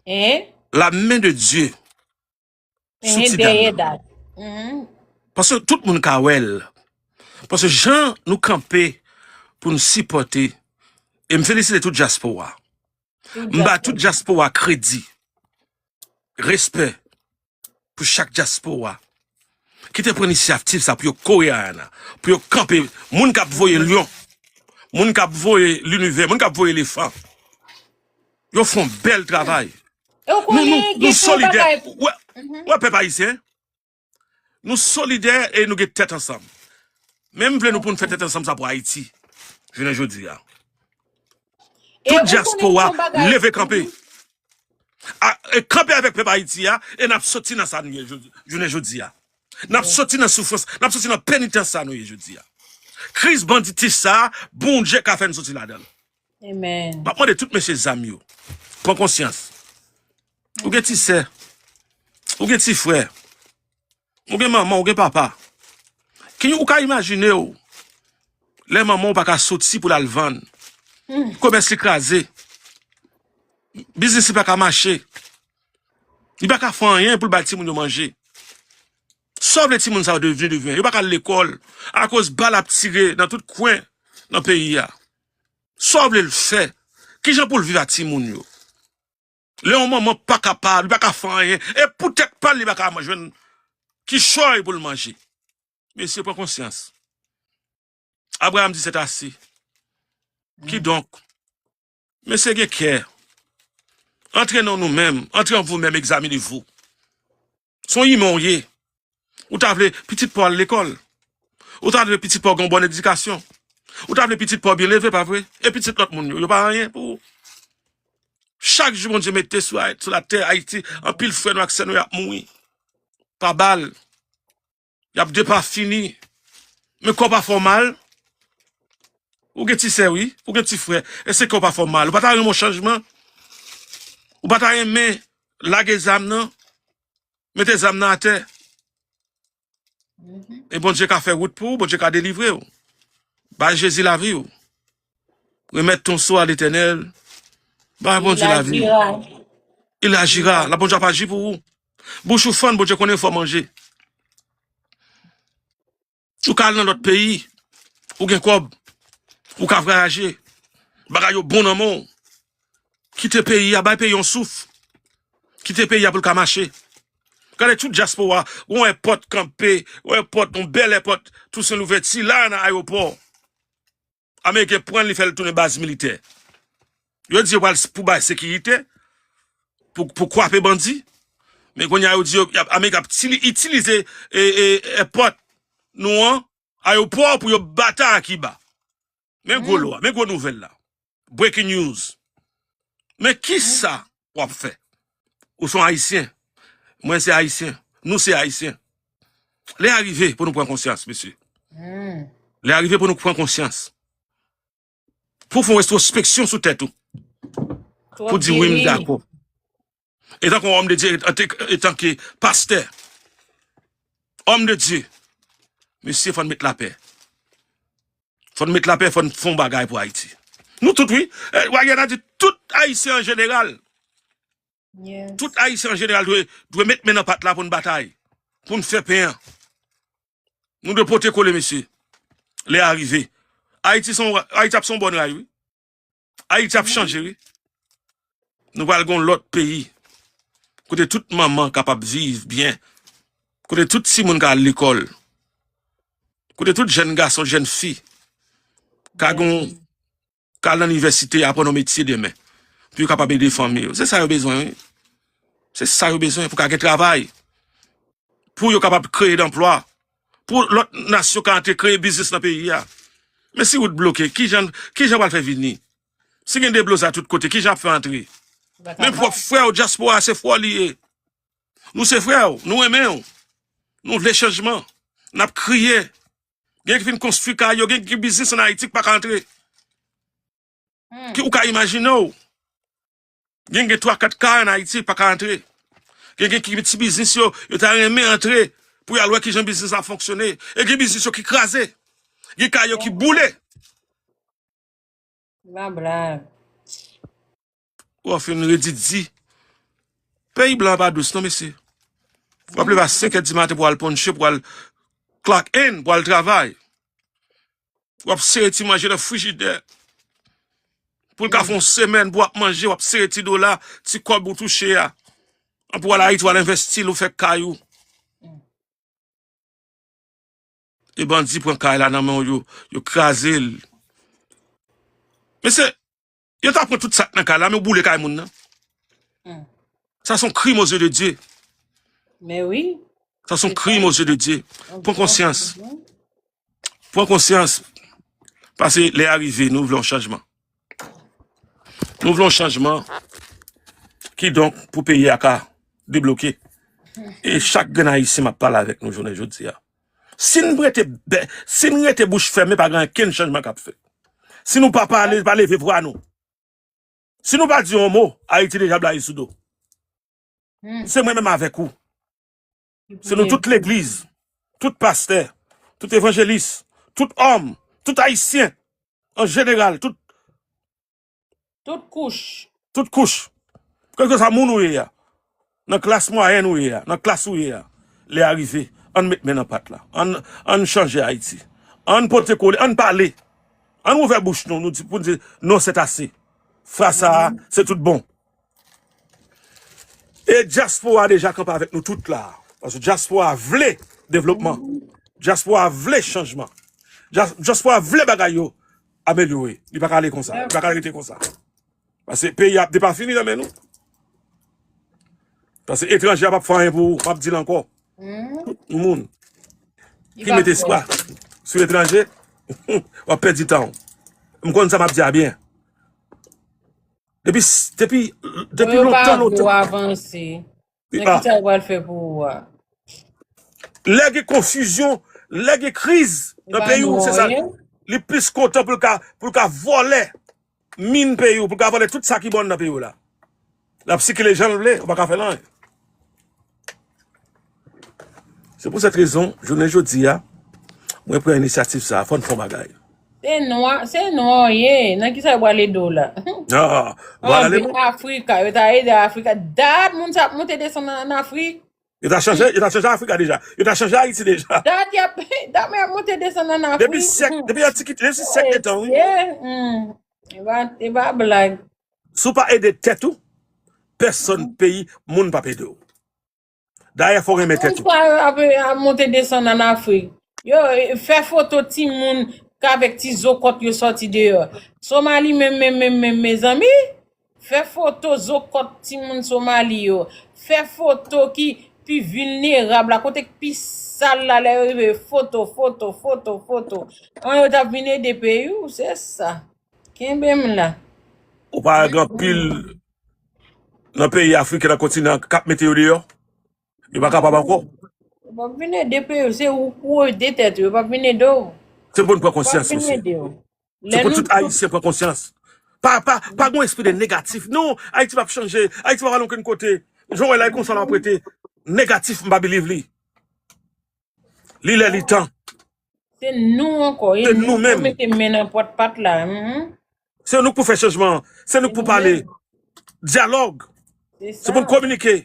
Hein? La main de Dieu sou ti dam nan. Paske tout moun ka wè l. Paske jan nou kanpe pou nou sipòte, e m felisite tout dyaspora. M ba tout dyaspora kredi, respè pou chak dyaspora ki te pran inisyativ sa pou yo kore Ariana, pou yo kanpe moun k ap voye lyon, moun k ap voye linivè, moun k ap voye elefan. Yo fè yon bèl travay. E w konnen, nou, nou, gen nou solidè. Ou wè, ou wè pèp ayisyen? Nou solidè e nou gen tèt ansanm. Men m vle nou pou nou fè tèt ansanm sa pou Ayiti. Jounen jodi a. Tout dyaspora leve kanpe. A, e kanpe avèk pèp Ayiti a, e n ap soti nan sa nou ye jodi, jounen jodi a. N ap soti nan soufrans, n ap soti nan penitans sa nou ye jodi a. Kriz banditis sa, Bondye ka fè n soti ladan l. Amen. M ap mande tout mesye zam yo, pran konsyans. Ou gen ti sè, ou gen ti frè, ou gen manman, ou gen papa. Ki ou ka imajine w lè manman w pa ka soti pou l al vann, komès li kraze, biznis li pa ka mache, li pa ka fè anyen pou l bay timoun yo manje. Sa w vle timoun sa yo devni, devni? Yo pa ka al lekòl akoz bal ap tire nan tout kwen nan peyi a. Sa w vle l fè? Kijan pou l viv ak timoun yo? Lè yon manman pa kapab, li pa ka fè anyen, e pou tèt pa l, li pa ka jwenn kichòy pou l manje. Mesye, pran konsyans. Abraram di, c'est assez. Kidonk, mesye, gen kè. Antre nan nou menm, antre an vou menm, egzaminevou. Se yon imen w ye. Ou ta vle pitit pa w al lekòl. Ou ta vle pitit pa w gen yon bòn edikasyon. Ou ta vle pitit pa w byen leve, pa vre? E pitit lòt moun yo, yo pa anyen pou ou. Chak jou Bondye mete sou, sou latè Ayiti, anpil frè nou ak sè nou y ap mouri pa bal. Y ap depafini. Men kò pa fè w mal. Ou gen ti sè, wi. Ou gen ti frè. Èske kò pa fè w mal? Ou pa ta renmen yon chanjman? Ou pa ta renmen lage zam nan? Mete zam nan atè. E Bondye ka fè wout pou ou, Bondye ka delivre w. Bay Jezi lavi w. Remèt ton sou a Letènèl. Bay Bondye lavi w. Il agira. La, Bondye ap aji pou ou. Bouch ou fann, Bondye konnen fò manje. Ou ka al nan lòt peyi, ou gen kòb, ou ka vwayaje, bagay yo bon nan men w. Kite peyi a, bay peyi yon souf. Kite peyi a pou l ka mache. Gade tout dyaspora, yon èpòt kanpe, yon èpòt, yon bèl èpòt, Toussaint Louverture, la nan ayewopò. Ameriken pran l, li fè l tounen baz militè. Yo di yo pral s-, pou bay sekirite, pou, pou kwape bandi. Men kounye a yo di yo, y ap, Amerik ap tili-, itilize, e, e, èpòt nou an, ayewopò pou yo batay ak Kiba. Men gwo lwa, men gwo nouvèl la. Breaking news. Men kisa w ap fè? Ou se yon Ayisyen. Mwen se Ayisyen. Nou se Ayisyen. Lè a rive pou nou pran konsyans, mesye. Lè a rive pou nou pran konsyans. Pou w fè yon retwospeksyon sou tèt ou. Pou di, wi, m dakò. Etanke yon òm de Dye, etanke, etanke pastè, òm de Dye, mesye, fò n met lapè. Fò n met lapè, fò n fè yon bagay pou Ayiti. Nou tout, wi. Eh, Wagner a di tout Ayisyen an jeneral. Tout Ayisyen an jeneral dwe, dwe met men nan pat la pou n batay. Pou n fè pen an. Nou dwe pote kole, mesye. Lè a rive. Ayiti se yon, Ayiti ap se yon bòn ray, wi. Ayiti ap chanje, wi. Nou pral gen yon lòt peyi. Kote tout manman kapab viv byen. Kote tout timoun ka al lekòl. Kote tout jèn gason, jèn fi ka gen yon, ka al nan inivèsite, aprann yon metye demen. Pou yo kapab ede fanmi yo. Se sa yo bezwen, wi. Se sa yo bezwen pou ka gen travay. Pou yo kapab kreye danplwa. Pou lòt nasyon ka antre kreye biznis nan peyi a. Men si wout bloke, kijan, kijan pral fè vini? Si gen deblozay tout kote, kijan ap fè antre? Men pwòp frè w, dyaspora, se frè w li ye. Nou se frè w, nou renmen w. Nou vle chanjman. N ap kriye. Gen ki fin konstwi kay yo, gen ki biznis ann Ayiti ki pa ka antre. Ki ou ka imajine w. Gen, gen twa, kat kay ann Ayiti pa ka antre. Gen, gen ki ti biznis yo, yo ta renmen antre. pou y al wè kijan biznis la fonksyone. E gen biznis yo ki kraze. Gen kay yo ki boule. Ba blag. W ap fin redi di. Peyi blan pa dous non, mesye. W ap leve a senk è di maten pou al ponche, pou al clock in, pou al travay. W ap sere ti manje nan frijidè. Pou l ka fè yon semèn pou w ap manje, w ap sere ti dola, ti kòb ou touche a. Pou w al Ayiti, w al envesti l, ou fè kay ou. E bandi pran kay la nan men w, yo, yo kraze l. Mesye, yo ta pran tout sa k nan kay la, men yo boule kay moun nan. Sa se yon krim aux yeux de Dieu. Men wi. Sa se yon krim aux yeux de Dieu. Pran konsyans. Pran konsyans. Paske lè a rive, nou vle yon chanjman. Nou vle yon chanjman. Kidonk, pou peyi a ka debloke. E chak grenn Ayisyen m ap pale avèk nou jounen jodi a. Si n rete, bè- si n rete bouch fèmen, pa gen okenn chanjman k ap fèt. Si nou pa pale, pa leve vwa nou. Si nou pa di yon mo, Ayiti deja blayi sou do. Se mwen menm avèk ou. Se nou tout legliz, tout pastè, tout evanjelis, tout òm, tout ayisyen, an jeneral, tout Tout kouch. Tout kouch. Kèlkeswa moun ou ye a, nan klas mwayèn ou ye a, nan klas ou ye a, lè a rive, ann met men nan pat la. Ann, ann chanje Ayiti. Ann pote kole, ann pale. Ann ouvè bouch nou, nou di, pou n di, non, c'est assez. Fra sa a, se tout bon. E dyaspora deja kanpe avèk nou tout la. Paske dyaspora vle devlopman. Dyaspora vle chanjman. Dya- Dyaspora vle bagay yo amelyore. Li pa ka ale konsa. Li pa ka rete konsa. Paske peyi a ap depafini nan men nou. Paske etranje a p ap fè anyen pou ou. M ap di l ankò. Tout moun ki mete espwa sou etranje, w ap pèdi tan w. M konn sa m ap di a byen. Depi, depi, depi lontan, lontan. Avanse. Men ki sa yo pral fè pou ou a? Lè gen konfizyon, lè gen kriz nan peyi w, se sa. Li plis kontan pou l ka, pou l ka vòlè min peyi w, pou l ka vòlè tout sa ki bon nan peyi w la. L ap sikile jan l vle, ou pa ka fè l anyen. Se pou sèt rezon, jounen jodi a, mwen pran inisyativ sa a, fò n fè yon bagay. Se nwa, se nwa w ye. Nan ki sa yo pral ede w la? Ah, voilà le mot. Afrika, yo ta ede Afrika. Dat moun sa ap monte desann ann Afrik. Yo ta chanje, yo ta chanje Afrika deja. Yo ta chanje Ayiti deja. Dat y ap, dat moun y ap monte desann ann Afrik. Depi syèk, depi antikite, depi syèk de tan, wi. E pa, e pa blag. Si w pa ede tèt ou, pèsonn, peyi, moun p ap ede w. Dayè, fò w renmen tèt ou. Poukisa yo ap, ap monte desann ann Afrik? Yo, fè foto timoun k avèk ti zo kòt yo sòti deyò. Somali menm, menm, menm, menm, mezanmi. Fè foto zo kòt timoun Somali yo. Fè foto ki pi vilnerab la, kote k pi sal la, lè yo rive, foto, foto, foto, foto. An, yo t ap vin ede peyi w, se sa. Kenbe m la. Ou pa gen anpil nan peyi Afrik, nan kontinan, k ap mete yo deyò? Yo pa kapab ankò? Yo p ap vin ede peyi w, se ou pou ede tèt ou, yo p ap vin ede w. Se pou n pran konsyans, mesye. Se pou tout Ayisyen pran konsyans. Pa, pa, pa gon espri de negatif. Non, Ayiti p ap chanje. Ayiti p ap al okenn kote. Jan w wè la, e konsa l ap rete. Negatif, m pa believe li. Li lè, li tan. Se nou ankò. Se nou menm. Mete men nan pòt pat la. Se nou k pou fè chanjman an. Se nou k pou pale. Dyalòg. Se pou n kominike.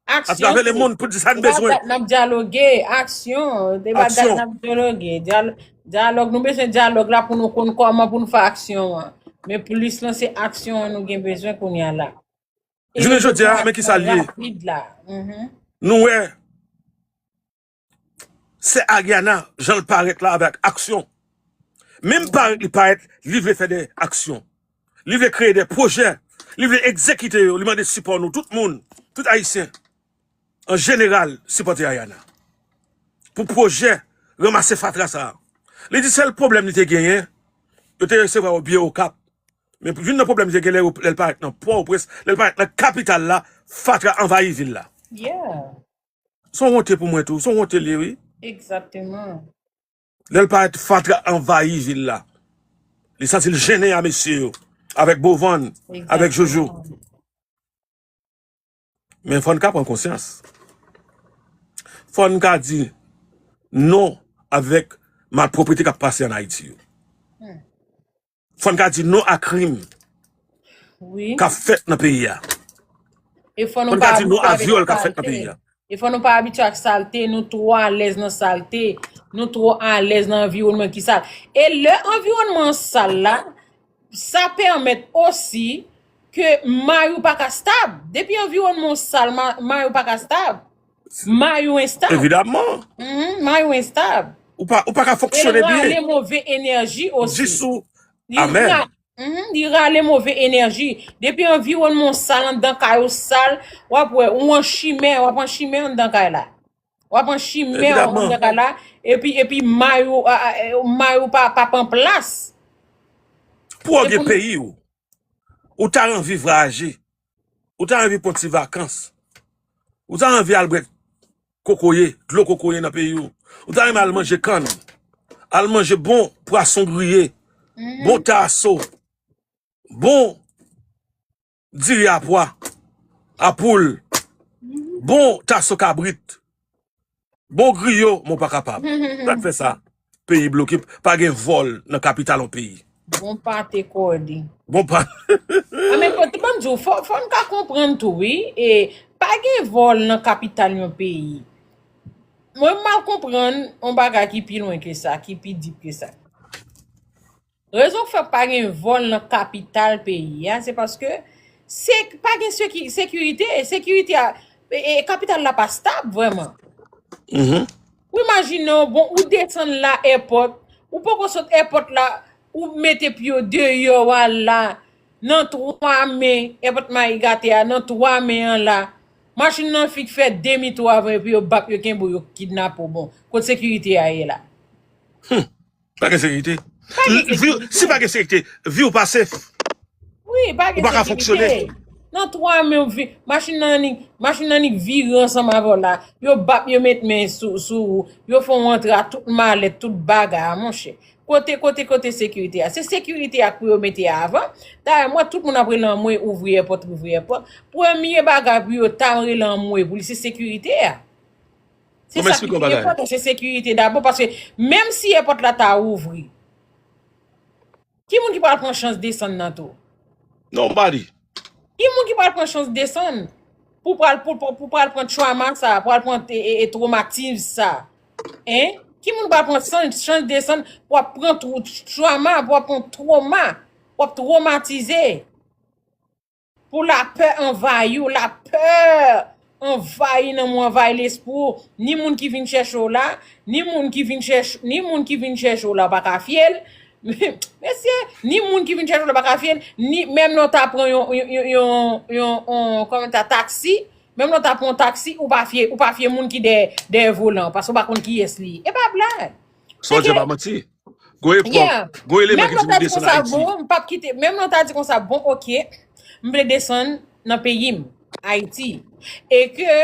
Atravè lemonn pou di sa n bezwen. N ap dyaloge, aksyon. Se pa dat n ap dyaloge. Dyalòg, nou bezwen dyalòg la pou nou konn kòman pou n fè aksyon an. Men plis lan se aksyon an nou gen bezwen kounye a la. Jounen jodi a, men ki sa l ye. Nou wè, sè Ariana, jan l parèt la avèk aksyon. Menm parèt li parèt, li vle fè de aksyon. Li vle kreye de pwojè. Li vle egzekite yo. Li mande sipò nou, tout moun, tout Ayisyen, an jeneral, sipòte Ariana. Pou pwojè, ranmase fatra sa a. Li di sèl pwoblèm li te genyen, yo te resevwa yo byen Okap. Men youn nan pwoblèm li te gen lè yo, lè l parèt nan Pòtoprens, lè l parèt nan kapital la, fatra anvayi vil la. Se yon wonte pou mwen tou, se yon wonte li ye, wi. Lè l parèt, fatra anvayi vil la. Li santi l jennen a mesye yo, avèk Bovan, avèk Jojo. Men fò n ka pran konsyans. Fò n ka di non avèk malpwoprete k ap pase ann Ayiti yo. Fò n ka di non a krim k ap fèt nan peyi a. Fò n ka di non a vyòl k ap fèt nan peyi a. E fò nou pa abitye ak salte, nou twò alèz nan salte, nou twò alèz nan anviwònman ki sal. E lè anviwònman an sal la, sa pèmèt osi ke may ou pa ka stab. Depi anviwònman w sal, may ou pa ka stab. May ou enstab. Evidaman. May ou enstab. Ou pa, ou pa ka fonksyone byen. E l rale move enèji osi. Jis ou. Amèn. Li rale move enèji. Depi anviwònman w sal, anndan kay ou sal, w ap wè, ou an chimè, w ap an chimè anndan kay la. W ap an chimè anndan kay la, epi, epi may ou, may ou pa, pa pran plas. Pou w gen peyi w, ou ta anvi vwayaje, ou ta anvi pran ti vakans, ou ta anvi al bwè kokoye, dlo kokoye nan peyi w. Ou ta renmen al manje kann, al manje bon pwason griye, bon taso, bon diri a pwa, a poul, bon taso kabrit, bon griyo, men w pa kapab. Sa k fè sa? Peyi bloke, pa gen vòl nan kapital yon peyi. Bon pate kòde. Bon pa. Anmenm kote ban m di w, fò, fò n ka konprann tou, wi. E pa gen vòl nan kapital yon peyi. Mwen, m mal konprann yon bagay ki pi lwen ke sa, ki pi dip ke sa. Rezon k fè pa gen vòl nan kapital peyi a, se paske se pa gen seki-, sekirite, e sekirite a, e, e kapital la pa stab vrèman. Ou imajine w, bon, ou desann la èpòt, ou poko sot èpòt la, ou mete pye w deyò a la, nan twa men, èpòt Mayi Gate a, nan twa men an la, machin nan fik fè demi tou avan epi yo bap, yo kenbe w, yo kidnape w. Bon, kot sekirite a ye la? Pa gen sekirite. Si pa gen sekirite, vi w pa safe. Wi, pa gen sekirite. Ou pa ka fonksyone. Nan twa men w vi-, machin nan annik, machin nan annik vire ansanm avè w la. Yo bap, yo met men sou, sou ou. Yo fè w antre a tout malèt, tout bagay a, monchè. Kote, kote, kote sekirite a? Se sekirite a pou yo mete avan. Dayè, m wè tout moun ap rele anmwe, ouvri èpòt, ouvri èpòt. Premye bagay pou yo ta rele anmwe pou li, se sekirite a. Se sa ki pi enpòtan, se sekirite dabò, paske menm si èpòt la ta ouvri, ki moun ki pral pran chans desann nan tou? Nobody. Ki moun ki pral pran chans desann pou pral, pou, pou, pou pral pran trauma sa, pral pran e, e, e, tromatiz sa? Hein? Ki moun pral pran chans, chans desann pou ap pran trou-, trauma, pou ap pran twoma, pou ap twomatize? Pou lapè anvayi w, lapè anvayi nanm ou, anvayi lespri w. Ni moun ki vin chèche w la, ni moun ki vin chèche, ni moun ki vin chèche w la, w pa ka fye l. Mesye, ni moun ki vin chèche w la, w pa ka fye l, ni menm lè w ta pran yon, yon, yon, yon, yon, yon, kòman ta, taksi, menm lè w ta pran yon taksi, ou pa fye, ou pa fye moun ki dèyè, dèyè volan, paske w pa konn kiyès li ye. E pa blag. Sa w di a pa manti. Gon epòk, gon eleman ki di m desann Ayiti. Bon, m p ap kite, menm lè w ta di konsa, bon, oke, m vle desann nan peyi m, Ayiti, e ke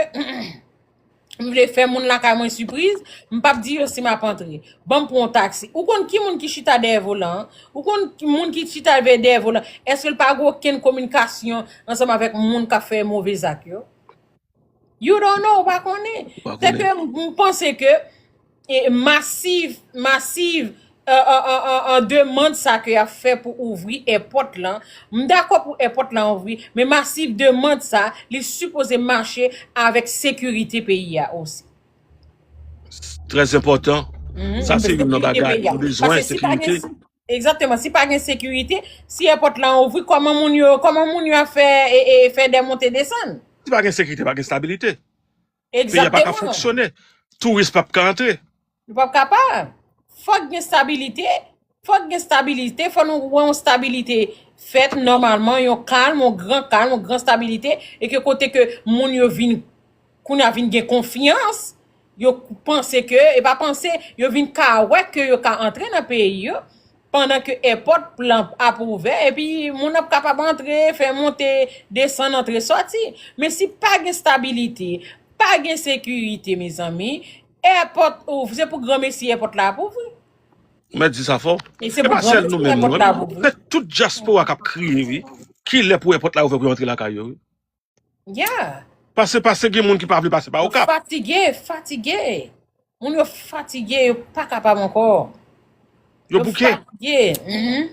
m vle fè moun lakay mwen sipriz, m p ap di yo si m ap antre. Ban m pran yon taksi. Ou konn ki moun ki chita dèyè volan an? Ou konn ki moun ki chita dèyè volan? Èske l pa gen okenn kominikasyon ansanm avèk moun k ap fè move zak yo? You don't know, ou pa konnen. Se ke m, m panse ke, e, masiv, masiv, e, e, e, e, e, demann sa ke y ap fè pou ouvri èpòt lan, m dakò pou èpòt lan ouvri, men masiv demann sa, li sipoze mache avèk sekirite peyi a osi. Trè enpòtan. Sa se youn nan bagay nou bezwen, sekirite. Egzakteman. Si pa gen sekirite, si èpòt la ouvri, kòman moun yo, kòman moun yo ap fè, e, e, fè dè monte desann? Si pa gen sekirite, pa gen stabilite. Peyi a pa ka fonksyone. Touris p ap ka antre. Yo p ap kapab. Fòk gen stabilite. Fòk gen stabilite. Fò nou wè yon stabilite fèt nòmalman, yon kalm, yon gran kalm, yon gran stabilite, e ke kote ke moun yo vin kounye a vin gen konfyans, yo panse ke, e pa panse, yo vin ka wè ke yo ka antre nan peyi yo, pandan ke èpòt lan ap ouvè, epi moun ap kapab antre, fè monte, desann, antre, sòti. Men si pa gen stabilite, pa gen sekirite, mezanmi, èpòt ouvri, se pou granmesi èpòt la ap ouvri. Ou mèt di sa fò. E pa sèl nou menm, non. Men tout dyaspora k ap kriye, wi. Kilè pou èpòt la ouvè pou yo antre lakay yo, wi. Yeah. Pase, pase, gen moun ki pa vle pase pa Okap. Fatige, fatige. Moun yo fatige, yo pa kapab ankò. Yo bouke. Fatige. Mhm.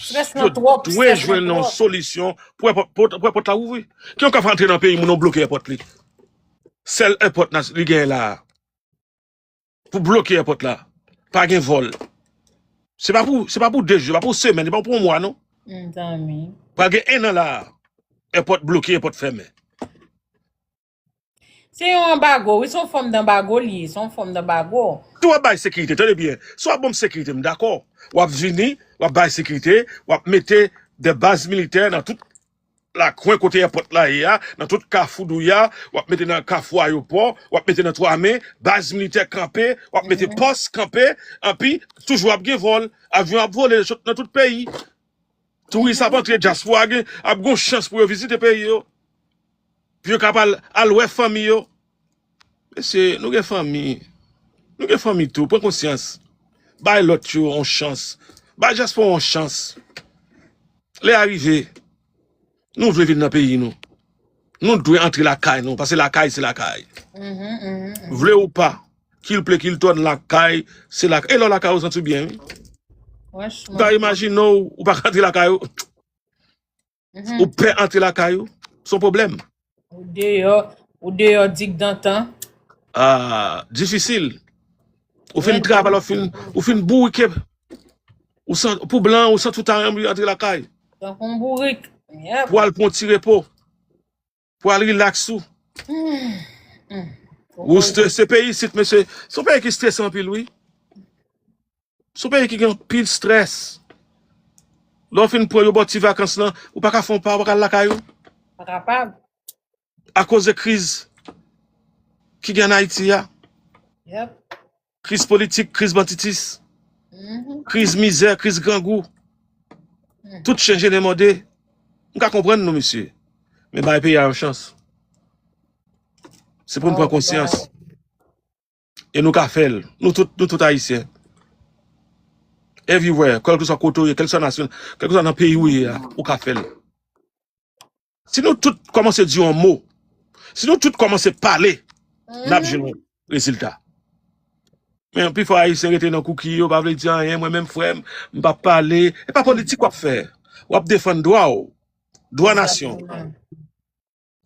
Strès nan twòp. Dwe jwenn yon solisyon pou èpòt la ouvri. Ki yon ka antre nan peyi moun, nou bloke èpòt li. Sèl èpòt li genyen la a. Pou bloke èpòt la. Pa gen vòl. Se pa pou, se pa pou de jou, se pa pou semèn, se pa pou yon mwa non. Mezanmi. Pral gen en an la a. Èpòt bloke, èpòt fèmen. Se yon anbago, wi, se yon fòm danbago li ye, se yon fòm danbago. Si w ap bay sekirite, tande byen, si w ap ban m sekirite, m dakò. W ap vini, w ap bay sekirite, w ap mete de baz militè nan tout lakwen kote èpòt la ye a, nan tout kafou Douya, w ap mete nan kafou ayewopò, w ap mete nan Twamen, baz militè kanpe, w ap mete pòs kanpe, anpi toujou ap gen vòl, avyon ap vole sot nan tout peyi. Touris ap antre, dyaspora gen, ap gen chans pou yo vizite peyi yo. Pou yo kapab al wè fanmi yo. Mesye, nou gen fanmi. Nou gen fanmi tou, pran konsyans. Bay lòt yo yon chans. Bay dyaspora yon chans. Lè a rive, nou vle vin nan peyi nou. Nou dwe antre lakay nou, paske lakay se lakay. Vle ou pa, kil ple kil tòn, lakay se lakay. E lè w lakay ou santi w byen wi. Ou ka imajine w, ou pa ka antre lakay ou. Ou pè antre lakay ou, se yon pwoblèm. Ou deyò, ou deyò digdantan. Ah, difisil. Ou fin travay, ou fin, ou fin bourike. Ou san, pou blan, ou santi w ta renmen antre lakay. Tankou yon bourik. Pou al pran yon ti repo. Pou al rilaks ou. Ou strese peyi isit, mesye. Se yon peyi ki strese anpil, wi. Se yon peyi ki gen anpil strès. Lè w fin pran yo ba w ti vakans lan, ou pa ka fè yon pa, ou pa ka al lakay ou. Pa kapab. Akoz de kriz ki gen ann Ayiti a. Yep. Kriz politik, kriz banditis, kriz mizè, kriz grangou. Tout chen je demande. M ka konprann nou, mesye. Men bay peyi a yon chans. Se pou n pran konsyans. E nou ka fè l. Nou tout, nou tout ayisyen. Everywhere, kèlkeswa kote w ye, kèlkeswa nasyon, kèlkeswa nan peyi w ye a, ou ka fè l. Si nou tout kòmanse di yon mo, si nou tout kòmanse pale, n ap jwenn yon rezilta. Men pifò ayisyen rete nan kouki, yo pa vle di anyen, mwen menm frè m, m p ap pale. E pa politik w ap fè. W ap defann dwa w, dwa nasyon.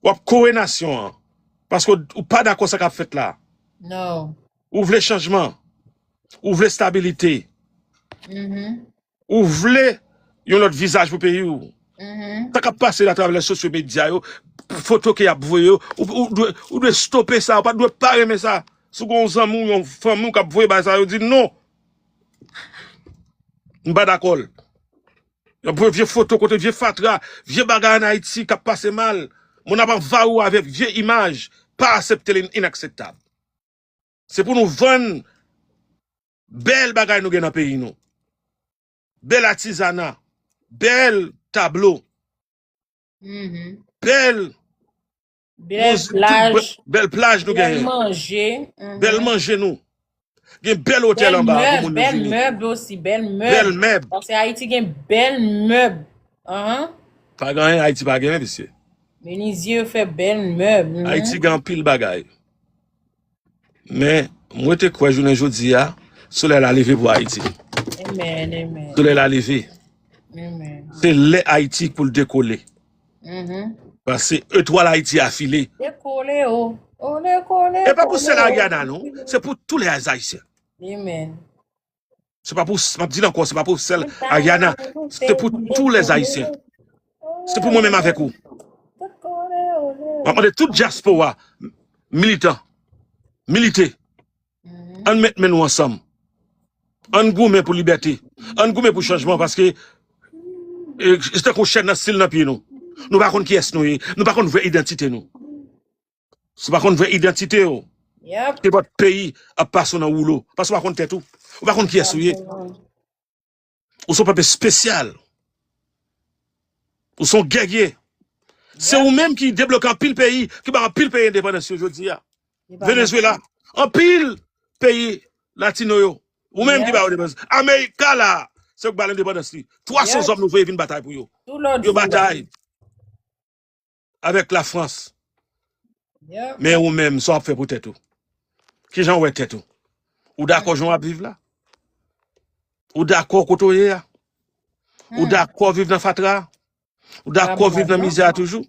W ap kore nasyon an. Paske w pa dakò sa k ap fèt la. No. Ou vle chanjman. Ou vle stabilite. Ou vle yon lòt vizaj pou peyi w. Sa k ap pase la atravè sosyo medya yo, foto ke y ap voye yo, ou, ou dwe, ou dwe stope sa, ou pa dwe pa renmen sa. Si w gen yon zanmi w, yon fanmi w k ap voye bagay sa yo, di non. M pa dakò l. Y ap voye vye foto kote vye fatra, vye bagay ann Ayiti k ap pase mal. Moun ap anvayi w avèk vye imaj, pa aksepte l, inakseptab. Se pou nou vann bèl bagay nou gen nan peyi nou. Bèl atizana, bèl tablo, bèl Bèl plaj, bèl plaj nou genyen. Manje. Bèl manje nou. Gen bèl otèl anba pou moun yo vini. Bèl mèb osi, bèl mèb. Bèl mèb. Paske Ayiti gen bèl mèb. Ahan. Pa gen anyen Ayiti pa genyen, mesye. Menizye yo fè bèl mèb. Ayiti gen anpil bagay. Men, mwen te kwè jounen jodi a, solèy la leve pou Ayiti. Amen, amen. Solèy la leve. Amen. Se lè Ayiti pou l dekole. Paske etwal Ayiti a file. Dekole o. O dekole. E pa pou sèl Ariana non, se pou tou lè Ayisyen. Amen. Se pa pou, m ap di l ankò, se pa pou sèl Ariana, se pou tou lè Ayisyen. Se pou mwen menm avèk ou. M ap mande tout dyaspora, militan, milite. Ann met men nou ansanm. Ann goumen pou libète. Ann goumen pou chanjman paske e, se tankou chèn nan stil nan pye nou. Nou pa konn kiyès nou ye. Nou pa konn vrè idantite nou. Si w pa konn vrè idantite w, Yep. nenpòt peyi ap pase w nan woulo. Paske w pa konn tèt ou. Ou pa konn kiyès ou ye. Ou se yon pèp espesyal. Ou se yon gègye. Se ou menm ki debloke anpil peyi, ki ba anpil peyi endepandans yo jodi a. Venezuela, anpil peyi latino yo. Ou menm ki ba yo endepandans. Amerika la, se ou ki ba l endepandans li. Twa san zòm nou voye vin batay pou yo. Yo batay avèk Lafrans. Men ou menm, sa w ap fè pou tèt ou? Kijan w wè tèt ou? Ou dakò jan w ap viv la? Ou dakò kote w ye a? Ou dakò viv nan fatra a? Ou dakò viv nan mizè a toujou?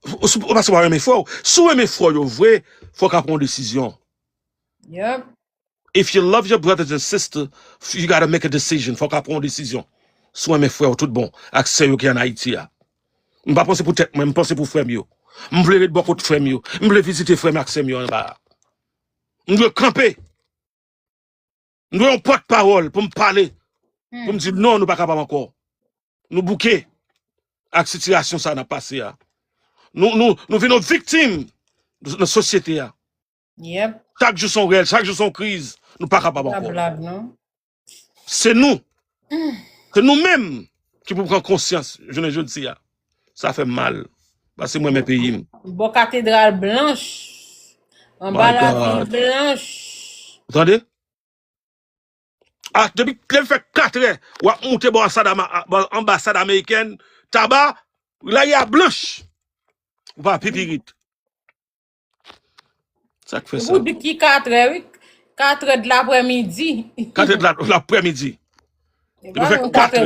Ou, ou, ou, paske w pa renmen frè w. Si w renmen frè w yo vre, fò w ka pran yon desizyon. If you love your brothers and sisters, you gotta make a decision. Fò w ka pran yon desizyon. Si w renmen frè w tout bon, ak sè yo ki ann Ayiti a. M pa panse pou tèt mwen, m panse pou frè m yo. M vle ret bò kot frè m yo. M vle vizite frè m ak sè m yo anba a. M dwe kanpe. M dwe yon pòtpawòl pou m pale. Pou m di non, nou pa kapab ankò. Nou bouke ak sitiyasyon sa n ap pase a. Nou, nou, nou vin yon viktim nan sosyete a. Chak jou se yon rèl, chak jou se yon kriz. Nou pa kapab ankò. Se nou. Se nou menm ki pou pran konsyans jounen jodi a. Sa fè m mal. Paske m renmen peyi m. Bò katedral blanch. Anba lavil blanch. Ou tande? Ah, depi lè l fè katrè, w ap moute bò anbasad, ama- bò anbasad amerikèn, Taba, lari a blanch. Ou pa pipirit. Sa k fè sa? Ou di ki katrè, wi. Katrè de laprèmidi. Katrè de la- laprèmidi. Depi fè katrè.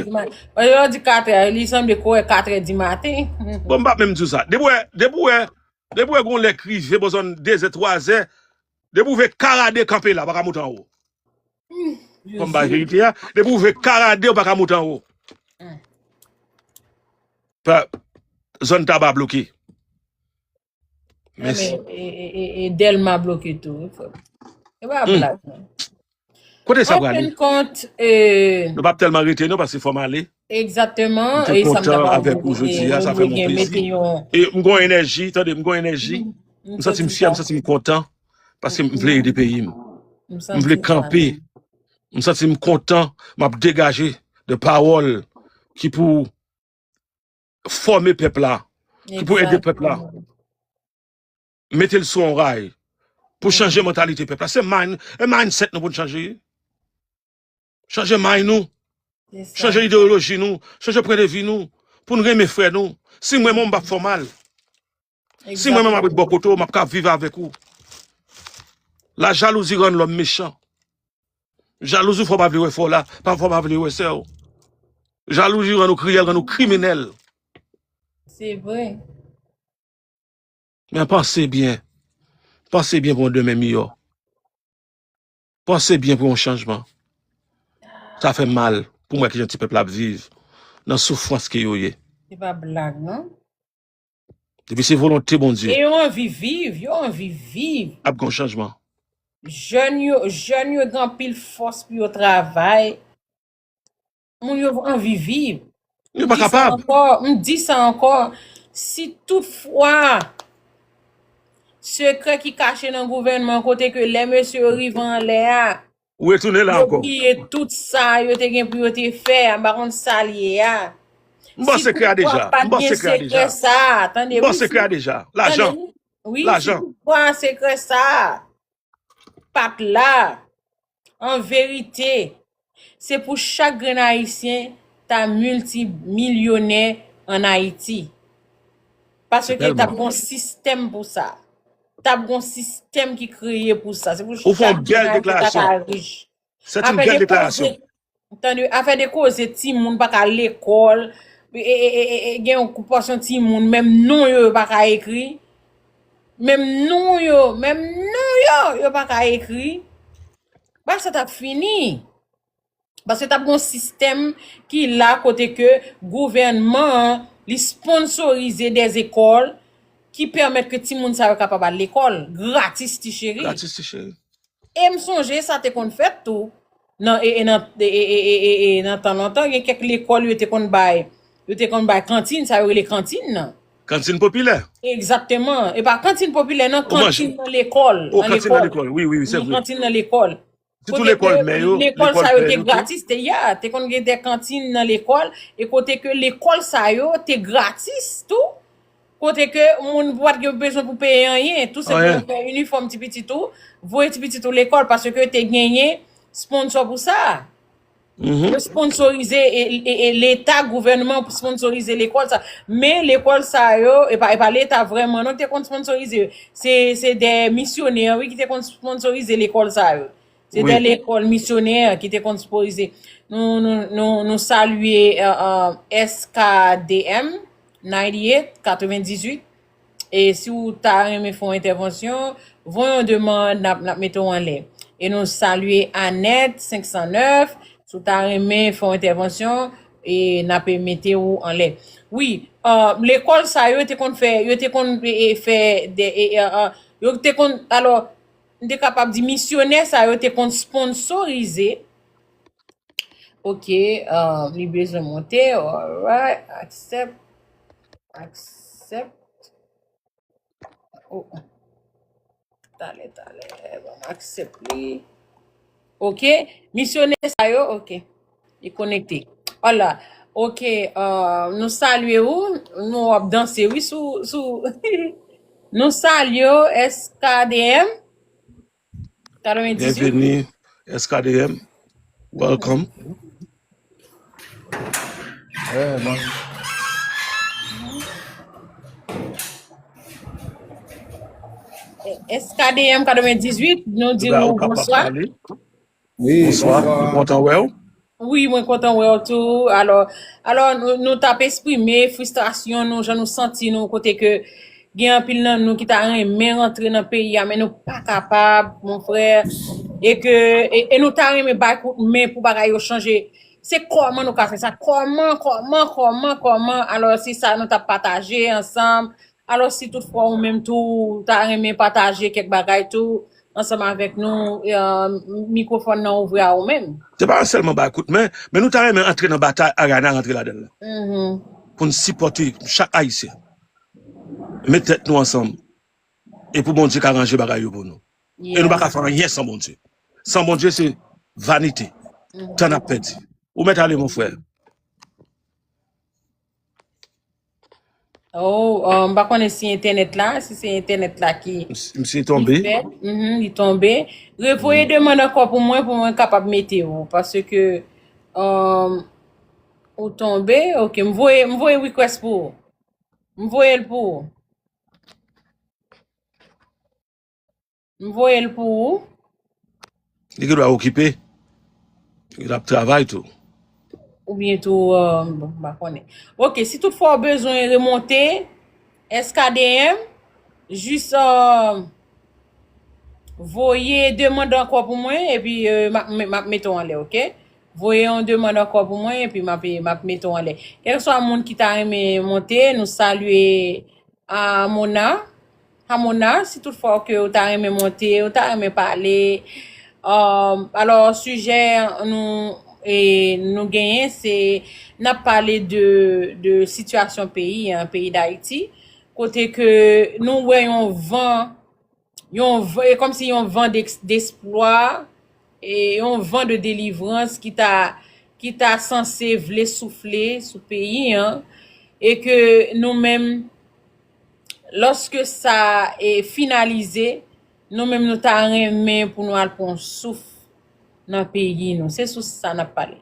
Yo di katrè, li sanble kou wè katrè di maten. Bon, m pa menm di w sa. Depi w wè, depi w wè, depi w wè gon lè k rive, bò zòn dezè, twazè, depi w wè karade kanpe la, pa ka moute anwo. Kòm bay verite a, depi w wè karade, w pa ka moute anwo. Pa, zòn Taba bloke. Mèsi. E, e, e, e Dèlma bloke tou, wi, frè m. E pa blag, non. Kote sa prale? An fen kont, e, nou p ap tèlman rete, non, paske fò m ale. Egzakteman. M te kontan avèk ou jodi a, sa fè m yon plezi. E m gon enèji, tande, m gon enèji. M santi m fyè, m santi m kontan, paske m vle ede peyi m. M vle kanpe. M santi m kontan, m ap degaje de pawòl ki pou fòme pèp la, ki pou ede pèp la. Mete l sou yon ray pou chanje mantalite pèp la. Se mind, e mindset nou pou n chanje. Chanje mind nou. Chanje ideyoloji nou. Chanje pwen de vi nou. Pou n renmen frè nou. Si m renmen w, m p ap fè w mal. Si m renmen w, m ap ret bò kote w, m ap ka viv avèk ou. La jalouzi rann lòm mechan. Jalouzi fè w pa vle wè frè w la, pa fè w pa vle wè sè w. Jalouzi rann ou kriyèl, rann ou kriminèl. Se vre. Men panse byen. Panse byen pou yon demen miyò. Panse byen pou yon chanjman. Sa fè m mal pou m wè kijan ti pèp la ap viv nan soufrans ke yo ye. Se pa blag, non. Depi se volonte Bondye. E yo anvi viv, yo anvi viv. Ap gen yon chanjman. Jèn yo, jèn yo gen anpil fòs pou yo travay. Moun yo anvi viv. Yo pa kapab. M di sa ankò, m di sa ankò. Si toutfwa sekrè ki kache nan gouvènman kote ke lè mesye yo rive anlè a, ou retounen la ankò. Yo bliye tout sa yo te gen pou yo te fè a, m pa konn sa l ye a. M ba w sekrè a deja. M ba w sekrè a deja. M ba w sekrè a deja. Lajan. Wi, si toutfwa sekrè sa a pa t la, an verite, se pou chak grenn Ayisyen ta miltimilyonè ann Ayiti. Paske t ap gon sistèm pou sa. T ap gon sistèm ki kreye pou sa. Se pou chak grenn Ayisyen ta ka rich. Afè de koze, tande, afè de koze timoun pa ka lekòl, e, e, e, e, e, gen yon pòsyon timoun, menm non yo, yo pa ka ekri. Menm non yo, menm non yo, yo pa ka ekri. Bagay sa t ap fini. Paske t ap gon sistèm ki la kote ke gouvènman an, li sponsorize dè ekòl ki pèmèt ke timoun sa yo kapab al lekòl gratis, ti cheri. Gratis, ti cheri. E m sonje sa te konn fèt tou. Nan, e, e nan, e, e, e, e, e, e nan tan lontan, gen kèk lekòl yo te konn bay, yo te konn bay kantin, sa yo rele kantin nan. Kantin popilè. Egzakteman. E pa kantin popilè, nan kantin nan lekòl. O, kantin nan lekòl, wi, wi, wi, se vre. Kantin nan lekòl. Sitou lekòl mè yo, lekòl sa yo te gratis, te, ya, te konn gen de kantin nan lekòl, e kote ke lekòl sa yo te gratis tou. Kote ke moun pa t gen bezwen pou peye anyen, tou senpleman fè inifòm ti pitit ou, voye ti pitit ou lekòl, paske te genyen sponsò pou sa. Yo sponsorize, e, e, e Leta, gouvènman sponsorize lekòl sa. Men lekòl sa yo, e pa, e pa Leta vrèman non ki te konn sponsorize yo. Se, se de misyonè, wi, ki te konn sponsorize lekòl sa yo. Se de lekòl misyonè ki te konn sponsorize. Nou, nou, nou, nou salye, euh, euh, S K D M ninety-eight, katrevendizuit. E si w ta renmen fè yon entèvansyon, voye yon demann, n ap, n ap mete w anlè. E nou salye Anèt senk san nèf, si w ta renmen fè yon entèvansyon, e n ap mete w anlè. Wi, euh, lekòl sa yo te konn fè, yo te konn, e, e, fè de, e, e, euh, yo te konn, alò, m te kapab di misyonè sa yo te konn sponsorize. Ok, euh, li bezwen monte, alright, accept, accept. Oh. Talè, talè, ban m accept li. Ok, misyonè sa yo, ok. Li konekte. Hola. Ok, euh, nou salye ou, nou ap danse, wi, sou, sou. Nou salye w, S K D M. Katrevendizuit. Byenveni, S K D M. Welcome. Yeah, man. S K D M katrevendizuit, nou di nou bonswa. Wi, bonswa. Bonswa. Mwen kontan wè w. Wi, mwen kontan wè w tou. Alò, alò nou, nou t ap eksprime fristrasyon nou, jan nou santi nou, kote ke gen anpil nan nou ki ta renmen rantre nan peyi a, men nou pa kapab, mon frè. E ke, e, e nou ta renmen bay kout men pou bagay yo chanje. Se kòman nou ka fè sa? Kòman, kòman, kòman, kòman? Alò, se sa nou t ap pataje ansanm. Alò, si toutfwa ou menm tou, ou ta renmen pataje kèk bagay tou, ansanm avèk nou, e, mikwofòn nan ouvri a ou menm. Se pa sèlman bay kout men, men nou ta renmen antre nan batay Ariana rantre ladan l la. Pou n sipòte chak Ayisyen. Met tèt nou ansanm. E pou Bondye ka ranje bagay yo pou nou. E nou pa ka fè anyen san Bondye. San Bondye, se vanite. Tan n ap pèdi. Ou mèt ale, mon frè. Oh, euh, m pa konnen si entènèt la, si se entènèt la ki, misye tonbe. Li tonbe. Revoye demann ankò pou mwen, pou mwen kapab mete w. Paske, euh, ou tonbe. Ok, m voye, m voye request pou ou. M voye l pou ou. M voye l pou ou. Li gen dwa okipe. Li ap travay tou. Oubyen tou, euh, bon, m pa konnen. Ok, si toutfwa w bezwen remonte S K D M, jis, euh, voye demann ankò pou mwen, epi, euh, m ap, m ap mete w anlè, ok? Voye yon demann ankò pou mwen, epi m ap, m ap mete w anlè. Kèlkeswa moun ki ta renmen monte, nou salye Amona, Amona, si toutfwa ke ou ta renmen monte, ou ta renmen pale, um, alò, sijè nou, e, nou genyen, se, n ap pale de, de sitiyasyon peyi an, peyi Dayiti, kote ke nou wè yon van, yon van, e kòmsi yon van d'ex-, d'esplwa, e yon van de delivrans ki ta, ki ta sanse vle soufle sou peyi an, e ke nou menm, lòske sa, e, finalize, nou menm nou ta renmen pou nou al pran souf nan peyi nou. Se sou sa n ap pale.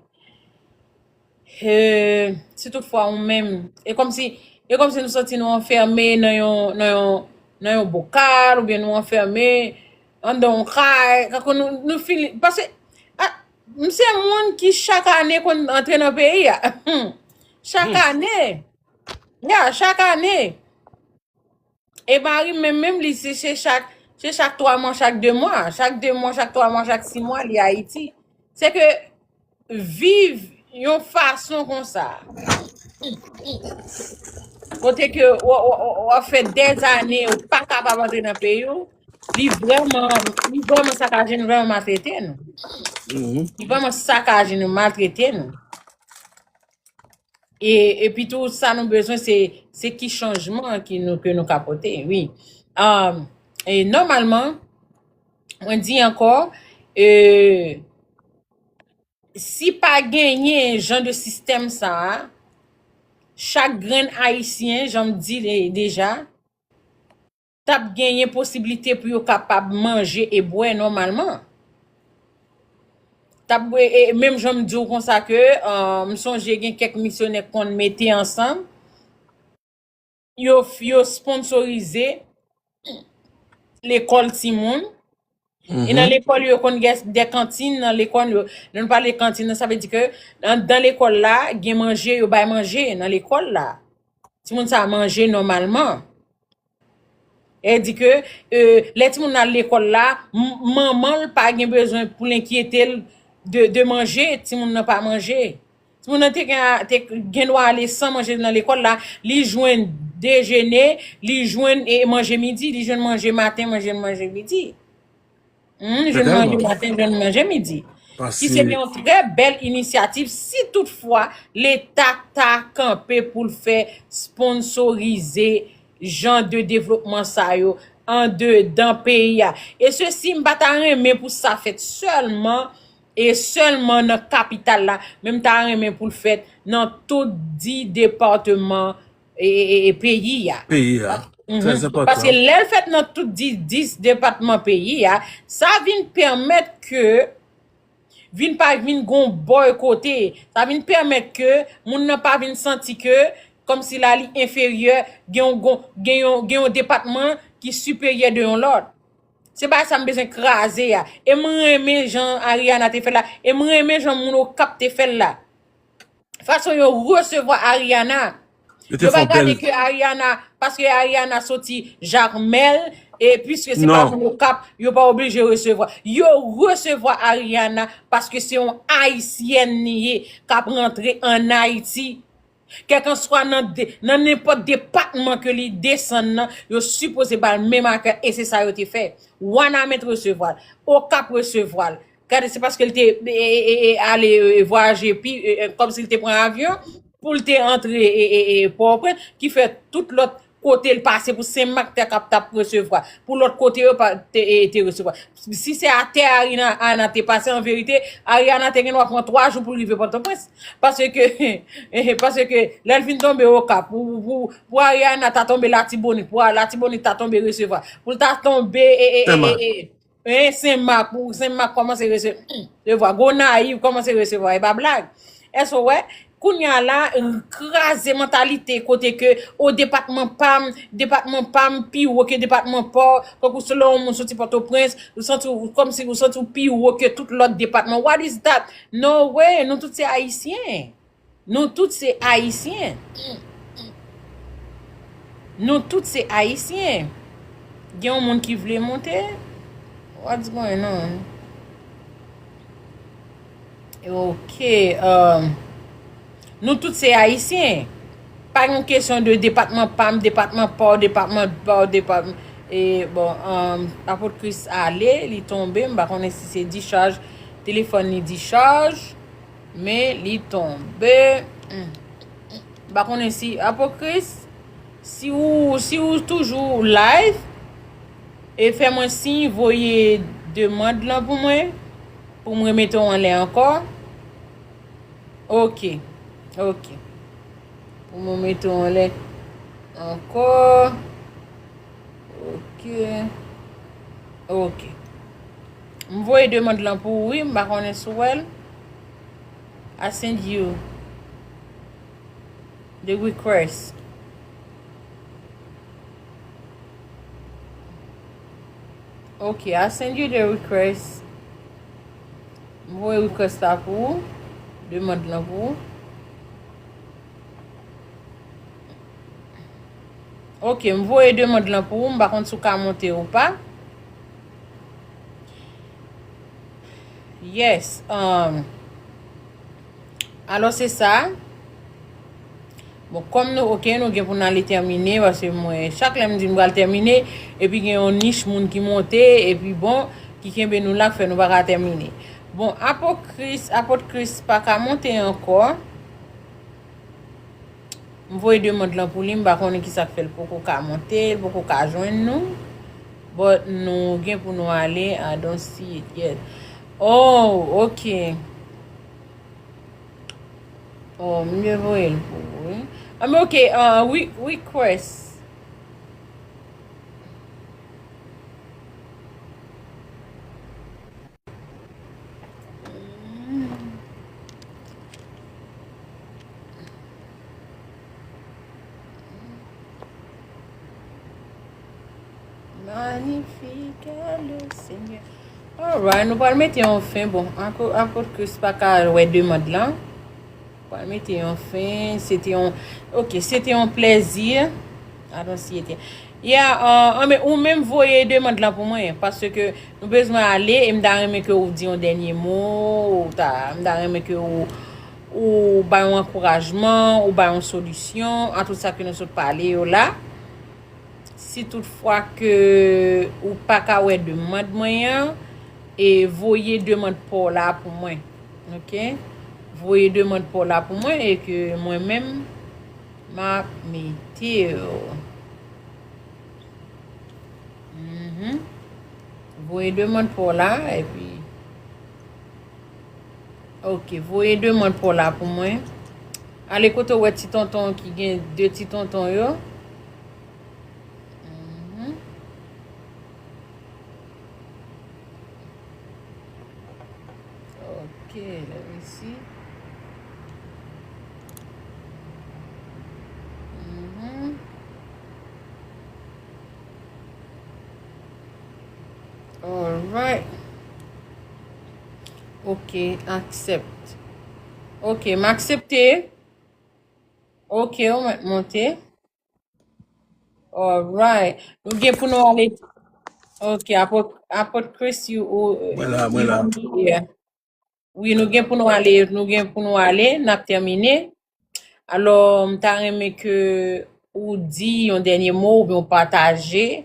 E, si toutfwa ou menm, e kòmsi, e kòmsi nou santi nou anfème nan yon, nan yon, nan yon bokal, oubyen nou anfème anndan yon kay, kankou nou, nou fini, paske, a, m se moun ki chak ane konn antre nan peyi a. Chak ane. Ya, chak ane. E mari m menm, menm li, se, se chak, se chak twa mwa, chak de mwa, chak de mwa, chak twa mwa, chak sis mwa, li Ayiti. Se ke viv yon fason konsa, kote ke w, w, w, w ap fè dèzane ou pa kapab antre nan peyi w, li vrèman, li vrèman sakaje nou, vrèman maltrete nou. Li vrèman sakaje nou, maltrete nou. E, epi tou, sa nou bezwen, se, se ki chanjman ki nou, ke nou ka pote, wi. Um, e nòmalman, mwen di ankò, e, si pa genyen jan de sistèm sa a, chak grenn Ayisyen, jan m di li deja, t ap genyen posiblite pou yo kapab manje e bwè nòmalman. t ap, e, e, menm jan m di w konsa ke, euh, m sonje gen kèk misyonè k konn mete ansanm, yo, yo sponsorize lekòl timoun. E nan lekòl yo, yo konn gen de kantin nan lekòl yo. Lè nou pale kantin nan, sa vle di ke nan, nan lekòl la, gen manje, yo bay manje nan lekòl la. Timoun sa manje nòmalman. E di ke, euh, lè timoun nan al lekòl la, m- manman l pa gen bezwen pou l enkyete l de, de manje, timoun nan pa manje. Timoun nan te gen, te gen dwa ale san manje nan lekòl la, li jwenn dejene, li jwenn, e, manje midi, li jwenn manje maten, manje, manje midi. Hmm, jwenn manje maten, jwenn manje midi. Ki se te yon trè bèl inisyativ si toutfwa Leta ta kanpe pou l fè sponsorize jan de devlopman sa yo andedan peyi a. E sesi, m pa ta renmen pou sa fèt sèlman, e sèlman nan kapital la, men m ta renmen pou l fèt nan tout dis depatman e, e, e, e peyi a. Peyi a. Mhm. Trè enpòtan. Paske lè l fèt nan tout dis, dis depatman peyi a, sa vin pèmèt ke vin pa vin gon bòy kote. Sa vin pèmèt ke moun nan pa vin santi ke kòmsi la li enferyè, gen yon, gon- gen yon, gen yon depatman ki siperyè de yon lòt. Se bagay sa m bezwen kraze a. E m renmen jan Ariana te fè l la. E m renmen jan moun Okap te fè l la. Fason yo resevwa Ariana. Yo te fè yon bèl. Yo pa gade ke Ariana, paske Ariana soti Jakmèl, e piske se pa moun Okap, yo pa oblije resevwa. Yo resevwa Ariana paske se yon Ayisyèn li ye k ap rantre ann Ayiti. Kèlkanswa nan de- nan nenpòt depatman ke li desann nan, yo sipoze ba l menm akèy, e se sa yo te fè. Wanament resevwa l, Okap resevwa l. Gade, se paske l te, e, e, e, e, ale, e, vwayaje pi, e, e, kòmsi l te pran avyon pou l te antre, e, e, e, Pòtoprens, ki fè tout lòt kote l pase pou Senmak te kap t ap resevwa, pou lòt kote yo pa te, e, te resevwa. Si se atè Ariana te pase, an verite, Ariana te gen dwa pran twa jou pou l rive Pòtoprens. Paske, paske lè l fin tonbe Okap, pou, pou, pou Ariana ta tonbe Latibonit, pou Latibonit ta tonbe resevwa, pou l ta tonbe, e, e, e, Senmak. E, e, e, e, Senmak, pou Senmak kòmanse rese- resevwa, Gonayiv kòmanse resevwa, e pa blag. Èske w wè? Kounye a la, kraze mantalite kote ke, o, depatman pa m, depatman pa m pi wo ke depatman pa w, tankou selon yon moun soti Pòtoprens, ou santi w, kòmsi ou santi w pi wo ke tout lòt depatman. What is that? No way, nou tout se Ayisyen. Nou tout se Ayisyen. Nou tout se Ayisyen. Gen yon moun ki vle monte? What's going on? Ok, um, nou tout se Ayisyen. Pa gen kesyon de depatman pa m, depatman pa w, depatman pa w, depatman. E, bon, um, Apot Chris ale, li tonbe, m pa konnen si se discharge, telefòn li discharge. Men li tonbe. M pa konnen si Apokris, si ou, si ou toujou live, e fè mwen siy, voye demann lan pou mwen, pou m remete w anlè ankò. Ok. Ok. Pou mwen mete w anlè ankò. Ok. Ok. M voye demann lan pou ou, wi, m pa konnen si w wè l. I send you the request. Ok, I send you the request. M voye request la pou ou. Demann lan pou ou. Ok, m voye demann lan pou ou, m pa konn si w ka monte ou pa. Yes, um, alò se sa. Bon, kòm nou, ok, nou gen pou n ale tèmine, paske mwen, chak lè m di m pral tèmine, epi gen yon nich moun ki monte, epi bon, ki kenbe nou la, k fè nou pa ka tèmine. Bon, Apokris, Apot Kris pa ka monte ankò. M voye demann lan pou li, m pa konnen kisa k fè l poko ka monte, l poko ka jwenn nou. But nou gen pou nou ale, I don't see it yet. Oh, ok. Oh, m te voye l pou ou, wi. Ah, men ok, ah, re- request. Magnifique le Seigneur. Alright, nou pral mete yon fen. Bon, apot Chris pa ka wè demann lan. Pral mete yon fen. Se te yon, ok, se te yon plèzi. Atann si ete. Yeah, uh, anben, ou menm voye demann lan pou mwen, paske nou bezwen ale, e m ta renmen ke ou di yon dènye mo, ou ta, m ta renmen ke ou, ou bay yon ankourajman, ou bay yon solisyon a tout sa ke nou sot pale yo la. Si toutfwa ke ou pa ka wè demann mwen an, e voye demann pa w la pou mwen. Ok? Voye demann pa w la pou mwen e ke mwen menm, m ap mete w. Mhm. Voye demann pa w la, epi Ok, voye demann pa w la pou mwen. Ale kote w wè ti tonton ki gen de ti tonton yo. Mhm. Ok, let me see. Mhm. Alright. Ok, accept. Ok, m aksepte. Ok, ou mèt monte. Alright. Nou gen pou nou ale. Ok, apot, apot Chris, you, ou, Mwen la, mwen la. Yeah. Wi, nou gen pou nou ale, nou gen pou nou ale, n ap tèmine. Alò, m ta renmen ke ou di yon dènye mo oubyen ou pataje,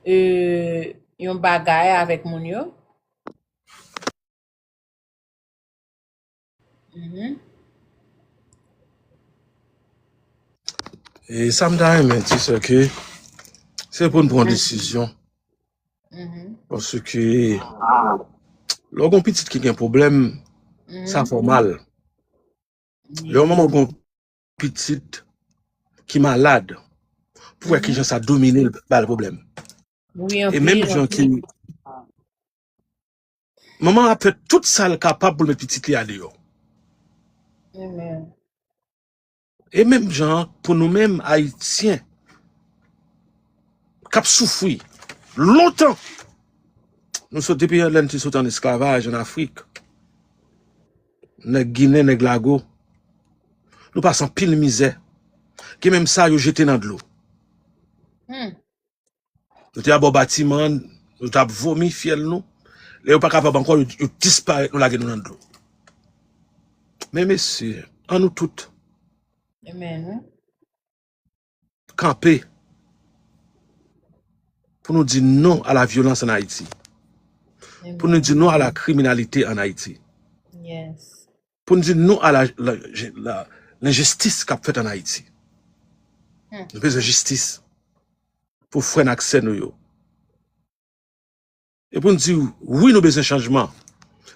euh, yon bagay avèk moun yo. Mhm. E sa m ta renmen di, se ke se pou n pran desizyon. Mhm. Paske lè w gen yon pitit ki gen pwoblèm, sa fè w mal. Lè yon manman gen yon pitit ki malad, pou wè kijan sa domine l, ba l pwoblèm. Wi, e menm jan ki manman ap fè tout sa l kapab pou l met pitit li a deyò. Amen. E menm jan an, pou nou menm Ayisyen k ap soufri lontan, nou sot depi lè n te sot an esklavaj an Afrik, nèg Ginen, nèg Lago, nou pase anpil mizè. Gen menm sa yo jete nan dlo. Hmm. Nou te abò batiman, nou t ap vomi fyèl nou. Lè yo pa kapab ankò, yo, yo disparèt, nou lage nou nan dlo. Men mesye, an nou tout kanpe pou nou di non a la vyolans an Ayiti. Pou nou di non a la kriminalite an Ayiti. Pou nou di non a la, la, la, lenjistis k ap fèt an Ayiti. Nou bezwen jistis pou frè n ak sè nou yo. E pou n di, wi, nou bezwen chanjman.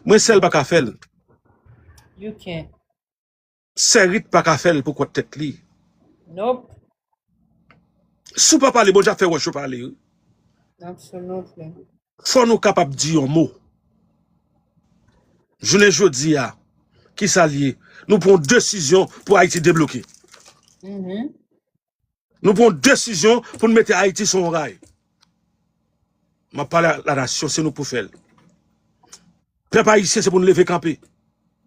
Mwen sèl pa ka fè l. You can't. Sè Rit pa ka fè l pou kont tèt li. Nope. Si w pa pale, Bondye ap fè wòch yo pale, wi. Absolutely. Fò nou kapab di yon mo. Jounen jodi a, ki sa l ye? Nou pran yon desizyon pou Ayiti debloke. Mhm. Nou pran yon desizyon pou n mete Ayiti sou yon ray. M ap pale ak lanasyon, se nou k pou fè l. Pèp ayisyen, se pou n leve kanpe.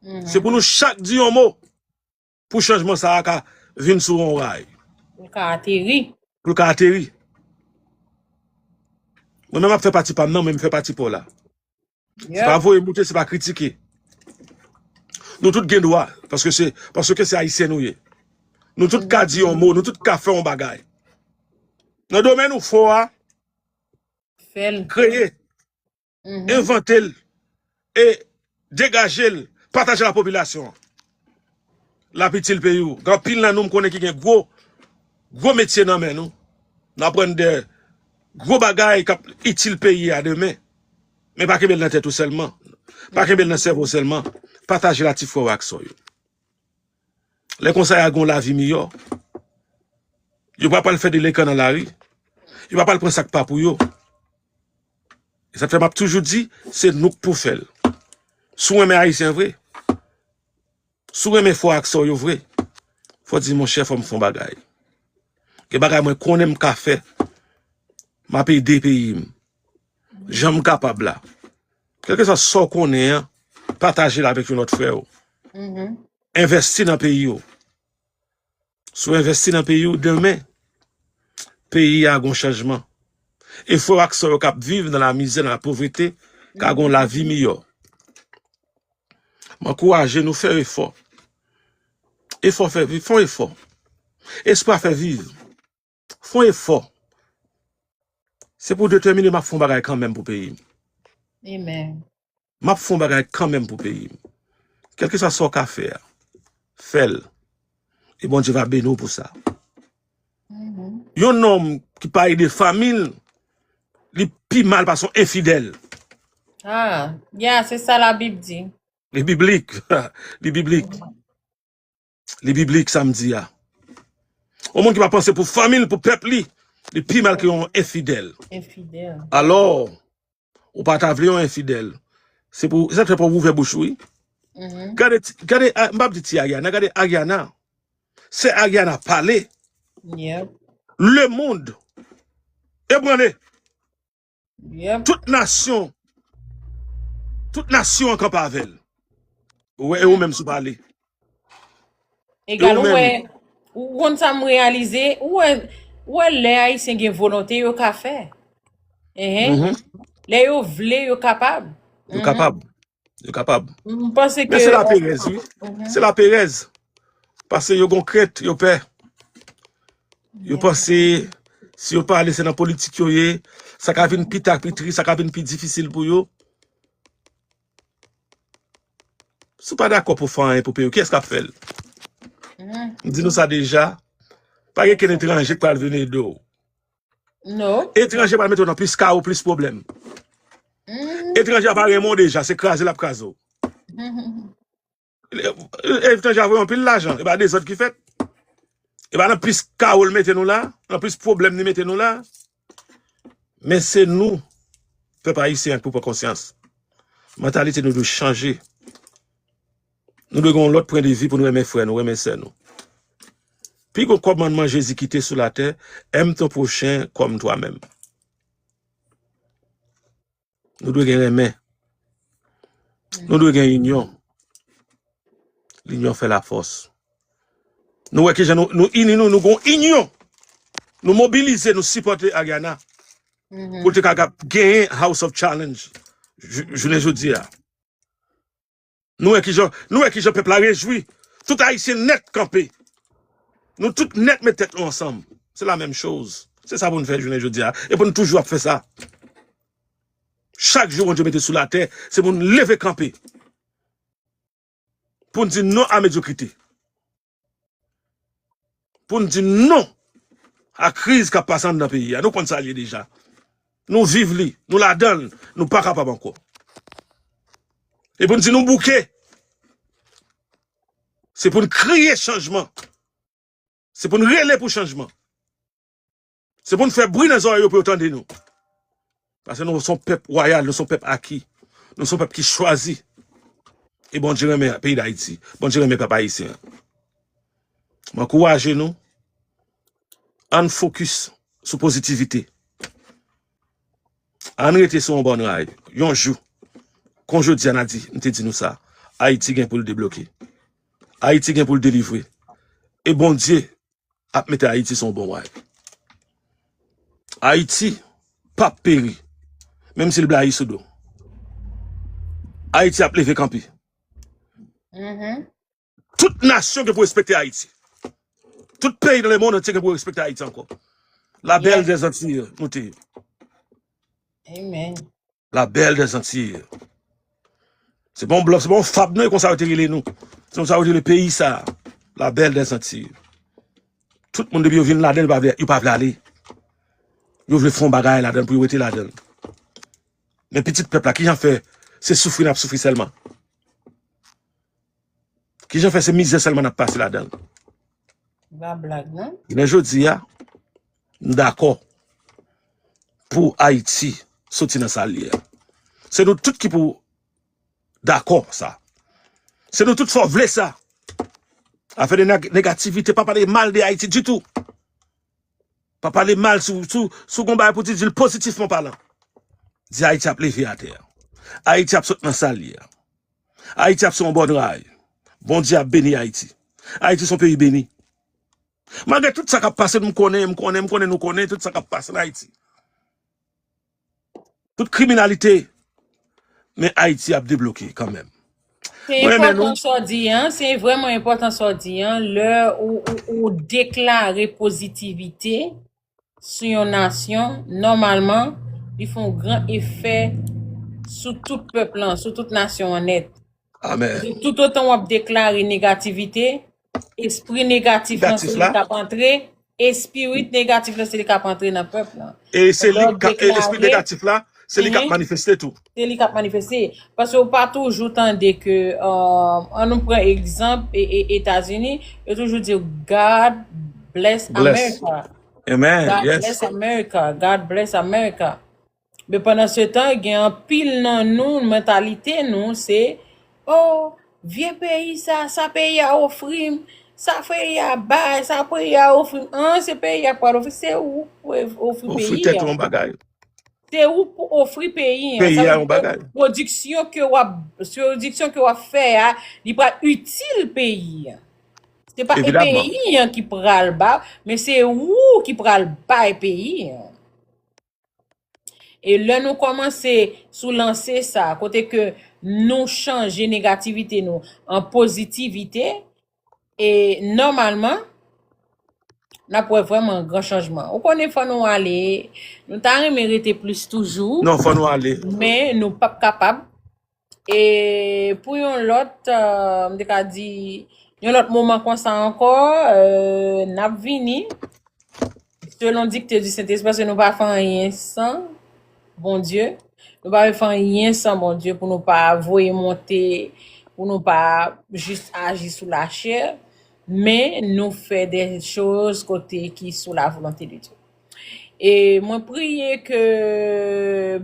Mhm. Se pou nou chak di yon mo pou chanjman sa a ka vin sou yon ray. Pou l ka ateri. Pou l ka ateri. Mwen menm ap fè pati pa m nan, men m fè pati pa w la. Se pa voye moute, se pa kritike. Nou tout gen dwa, paske se, paske se Ayisyen nou ye. Nou tout ka di yon mo, nou tout ka fè yon bagay. Nan domèn ou fò a, fè l. Kreye, envante l, e degaje l, pataje l ak popilasyon an. L ap itil peyi w. Gen anpil nan nou m konnen ki gen gwo, gwo metye nan men nou. N aprann de gwo bagay k ap itil peyi a demen. Men pa kenbe l nan tèt ou sèlman. Pa kenbe l nan sèvo w sèlman. Pataje l ak ti frè w ak sè w yo. Lè konsa, y a gen yon lavi miyò. Yo pa pral fè delekan nan lari. Yo pa pral pran sa k pa pou yo. E sa k fè m ap toujou di, se nou k pou fè l. Si w renmen Ayisyen vre, si w renmen frè w ak sè w yo vre, fò w di, monchè, fò m fè yon bagay. Gen bagay mwen konnen m ka fè. M ap ede peyi m. jan m kapab la. Kèlkeswa sa w konnen an, pataje l avèk yon lòt frè w. Envèsti nan peyi w. Si w envèsti nan peyi w, demen, peyi a gon chanjman. E frè w ak sè w yo k ap viv nan lamizè, nan lapovrete, ka gon lavi miyò. M ankouraje nou fè efò. Efò fè viv, fè yon efò. Espwa fè viv. Fè yon efò. Se pou w detèmine, m ap fè yon bagay kanmenm pou peyi m. Amen. M ap fè yon bagay kanmenm pou peyi m. Kèlkeswa sa w ka fè a, fè l. E Bondye va beni w pou sa. Yon nonm ki pa ede fanmi l, li pi mal pase yon enfidèl. Ah, yeah, se sa Labib di. Li biblik. Li biblik. Li biblik sa m di a. Yon moun ki pa panse pou fanmi l, pou pèp li, li pi mal ke yon enfidèl. Enfidèl. Alò, ou pa ta vle yon enfidèl. Se pou, se sa k fè pou w ouvè bouch ou, wi. Gade, ti- gade, a- m p ap di ti Ariana, gade Ariana. Se Ariana pale. Yep. Lemonn ebranle. Yep. Tout nasyon, tout nasyon an kanpe avè l. Ou wè, e ou menm sou pale. Egal, Ou ou wè, menm. Ou konn sa m reyalize, ou wè, ou wè lè Ayisyen gen volonte, yo ka fè. Enhen. Lè yo vle, yo kapab. Yo kapab. Yo kapab. M panse ke Men se laperèz, wi. Se laperèz. Paske yo gon krent, yo pè. Yo panse, si yo pale, se nan politik yo ye. Sa ka vin pi ta, pi tris, sa ka vin pi difisil pou yo. Si w pa dakò pou fè anyen pou peyi w, kiyès k ap fè l? M di nou sa deja. Pa gen kenn etranje k pral vin ede w. Non. Etranje pral mete w nan plis kawo, plis pwoblèm. Etranje a pa renmen w deja, se kraze l ap kraze w. Etranje a voye anpil lajan, e pa dezòd ki fèt. E pa nan plis kawo l mete nou la, nan plis pwoblèm li mete nou la. Men se nou, pèp ayisyen an, ki pou pran konsyans. Mantalite nou dwe chanje. Nou dwe gen yon lòt pwen de vi pou nou renmen frè nou, renmen sè nou. Pi gwo kòmandman Jezi kite sou latè, aime ton prochain comme toi-même. Nou dwe gen renmen. Nou dwe gen inyon. Linyon fè lafòs. Nou wè kijan nou, nou ini nou, nou gon inyon. Nou mobilize, nou sipòte Ariana. Pou l te ka genyen House of Challenge. Jou- Jounen jodi a. Nou wè kijan, nou wè kijan pèp la rejwi. Tout Ayisyen nèt kanpe. Nou tout nèt met tèt nou ansanm. Se la menm choz. Se sa pou n fè jounen jodi a. E pou n toujou ap fè sa. Chak jou Bondye mete sou latè, se pou n leve kanpe. Pou n di non a medyokrite. Pou n di non a kriz k ap pase anndan peyi a. Nou konn sa l ye deja. Nou viv li, nou ladan l, nou pa kapab ankò. E pou n di nou bouke. Se pou n kriye chanjman. Se pou n rele pou chanjman. Se pou n fè bri nan zòrèy yo pou yo tande nou. Paske nou se yon pèp wayal, nou se yon pèp aki. Nou se yon pèp ki chwazi. E Bondye renmen peyi Dayiti. Bondye renmen pèp ayisyen an. M ankouraje nou. Ann fokis sou pozitivite. Ann rete sou yon bòn ray. Yon jou, kon jodi a n a di, m te di nou sa, Ayiti gen pou l debloke. Ayiti gen pou l delivre. E Bondye ap mete Ayiti sou yon bon ray. Ayiti p ap peri, menm si l blayi sou do. Ayiti ap leve kanpe. Tout nasyon gen pou respekte Ayiti. Tout peyi nan lemonn antye gen pou respekte Ayiti ankò. La belle des Antilles, nou te ye. Amen. La belle des Antilles. Se pa yon blòf, se pa yon fab non, e konsa yo te rele nou. Se konsa yo te rele peyi sa. La belle des Antilles. Tout moun depi yo vin ladan l, yo pa vle, yo pa vle ale. Yo vle fè yon bagay ladan l pou yo rete ladan l. Men pitit pèp la, kijan fè se soufri n ap soufri sèlman? Kijan fè se mizè sèlman n ap pase ladan l? Pa blag non. Jounen jodi a, m dakò pou Ayiti soti nan sa l ye a. Se nou tout ki pou dakò sa. Se nou tout fò vle sa. Afè de neg- negativite, pa pale mal de Ayiti ditou. Pa pale mal sou, sou, sou gon bagay pou di, di l pozitifman palan. Di Ayiti ap leve atè. Ayiti ap sot nan sa l ye a. Ayiti ap se yon bòn ray. Bondye ap beni Ayiti. Ayiti se yon peyi beni. Malgre tout sa k ap pase, m konnen, m konnen, m konnen, nou konnen tout sa k ap pase nan Ayiti. Tout kriminalite, men Ayiti ap debloke kanmenm. Se enpòtan sa w di an, se vrèman enpòtan sa w di an, lè ou, ou, ou deklare pozitivite sou yon nasyon, nòmalman, li fè yon gran efè sou tout pèp lan, sou tout nasyon an nèt. Amèn. Tout otan w ap deklare negativite, espri negatif lan se li k ap antre, espirit negatif lan se li k ap antre nan pèp lan. E se li k ap, e espri negatif la, se li k ap manifeste tou. Se li k ap manifeste. Paske ou pa toujou tande ke, euh, an nou pran egzanp e, e, Etazini, yo toujou di God bless America. Amen. God bless America. God bless America. Men pandan se tan, gen anpil nan nou, mantalite nou, se, oh, vye peyi sa, sa peyi a ofri m, sa peyi a bay, sa peyi a ofri m. An, se peyi a pral ofri, se ou pou ofri peyi a. Ofri tèt ou yon bagay. Se ou pou ofri peyi a. Peyi a yon bagay. Pwodiksyon ke w ap, pwodiksyon ke w ap fè a, li pral itil peyi a. Se pa peyi an ki pral ba, men se ou ki pral bay peyi a. E lè nou kòmanse sou lanse sa, kote ke nou chanje negativite nou an pozitivite, e nòmalman, n ap wè vrèman gran chanjman. Ou konnen fò nou ale, nou ta renmen rete plis toujou. Non, fò nou ale. Men nou p ap kapab. E pou yon lòt, euh, m te ka di, yon lòt moman konsa ankò, euh, n ap vini. Selon dikte di Sentespri, paske nou pa fè anyen san Bondye. Nou pa fè anyen san Bondye pou nou pa voye monte, pou nou pa jis aji sou lachè, men nou fè de choz kote ki sou la volonte de Dye. E mwen priye ke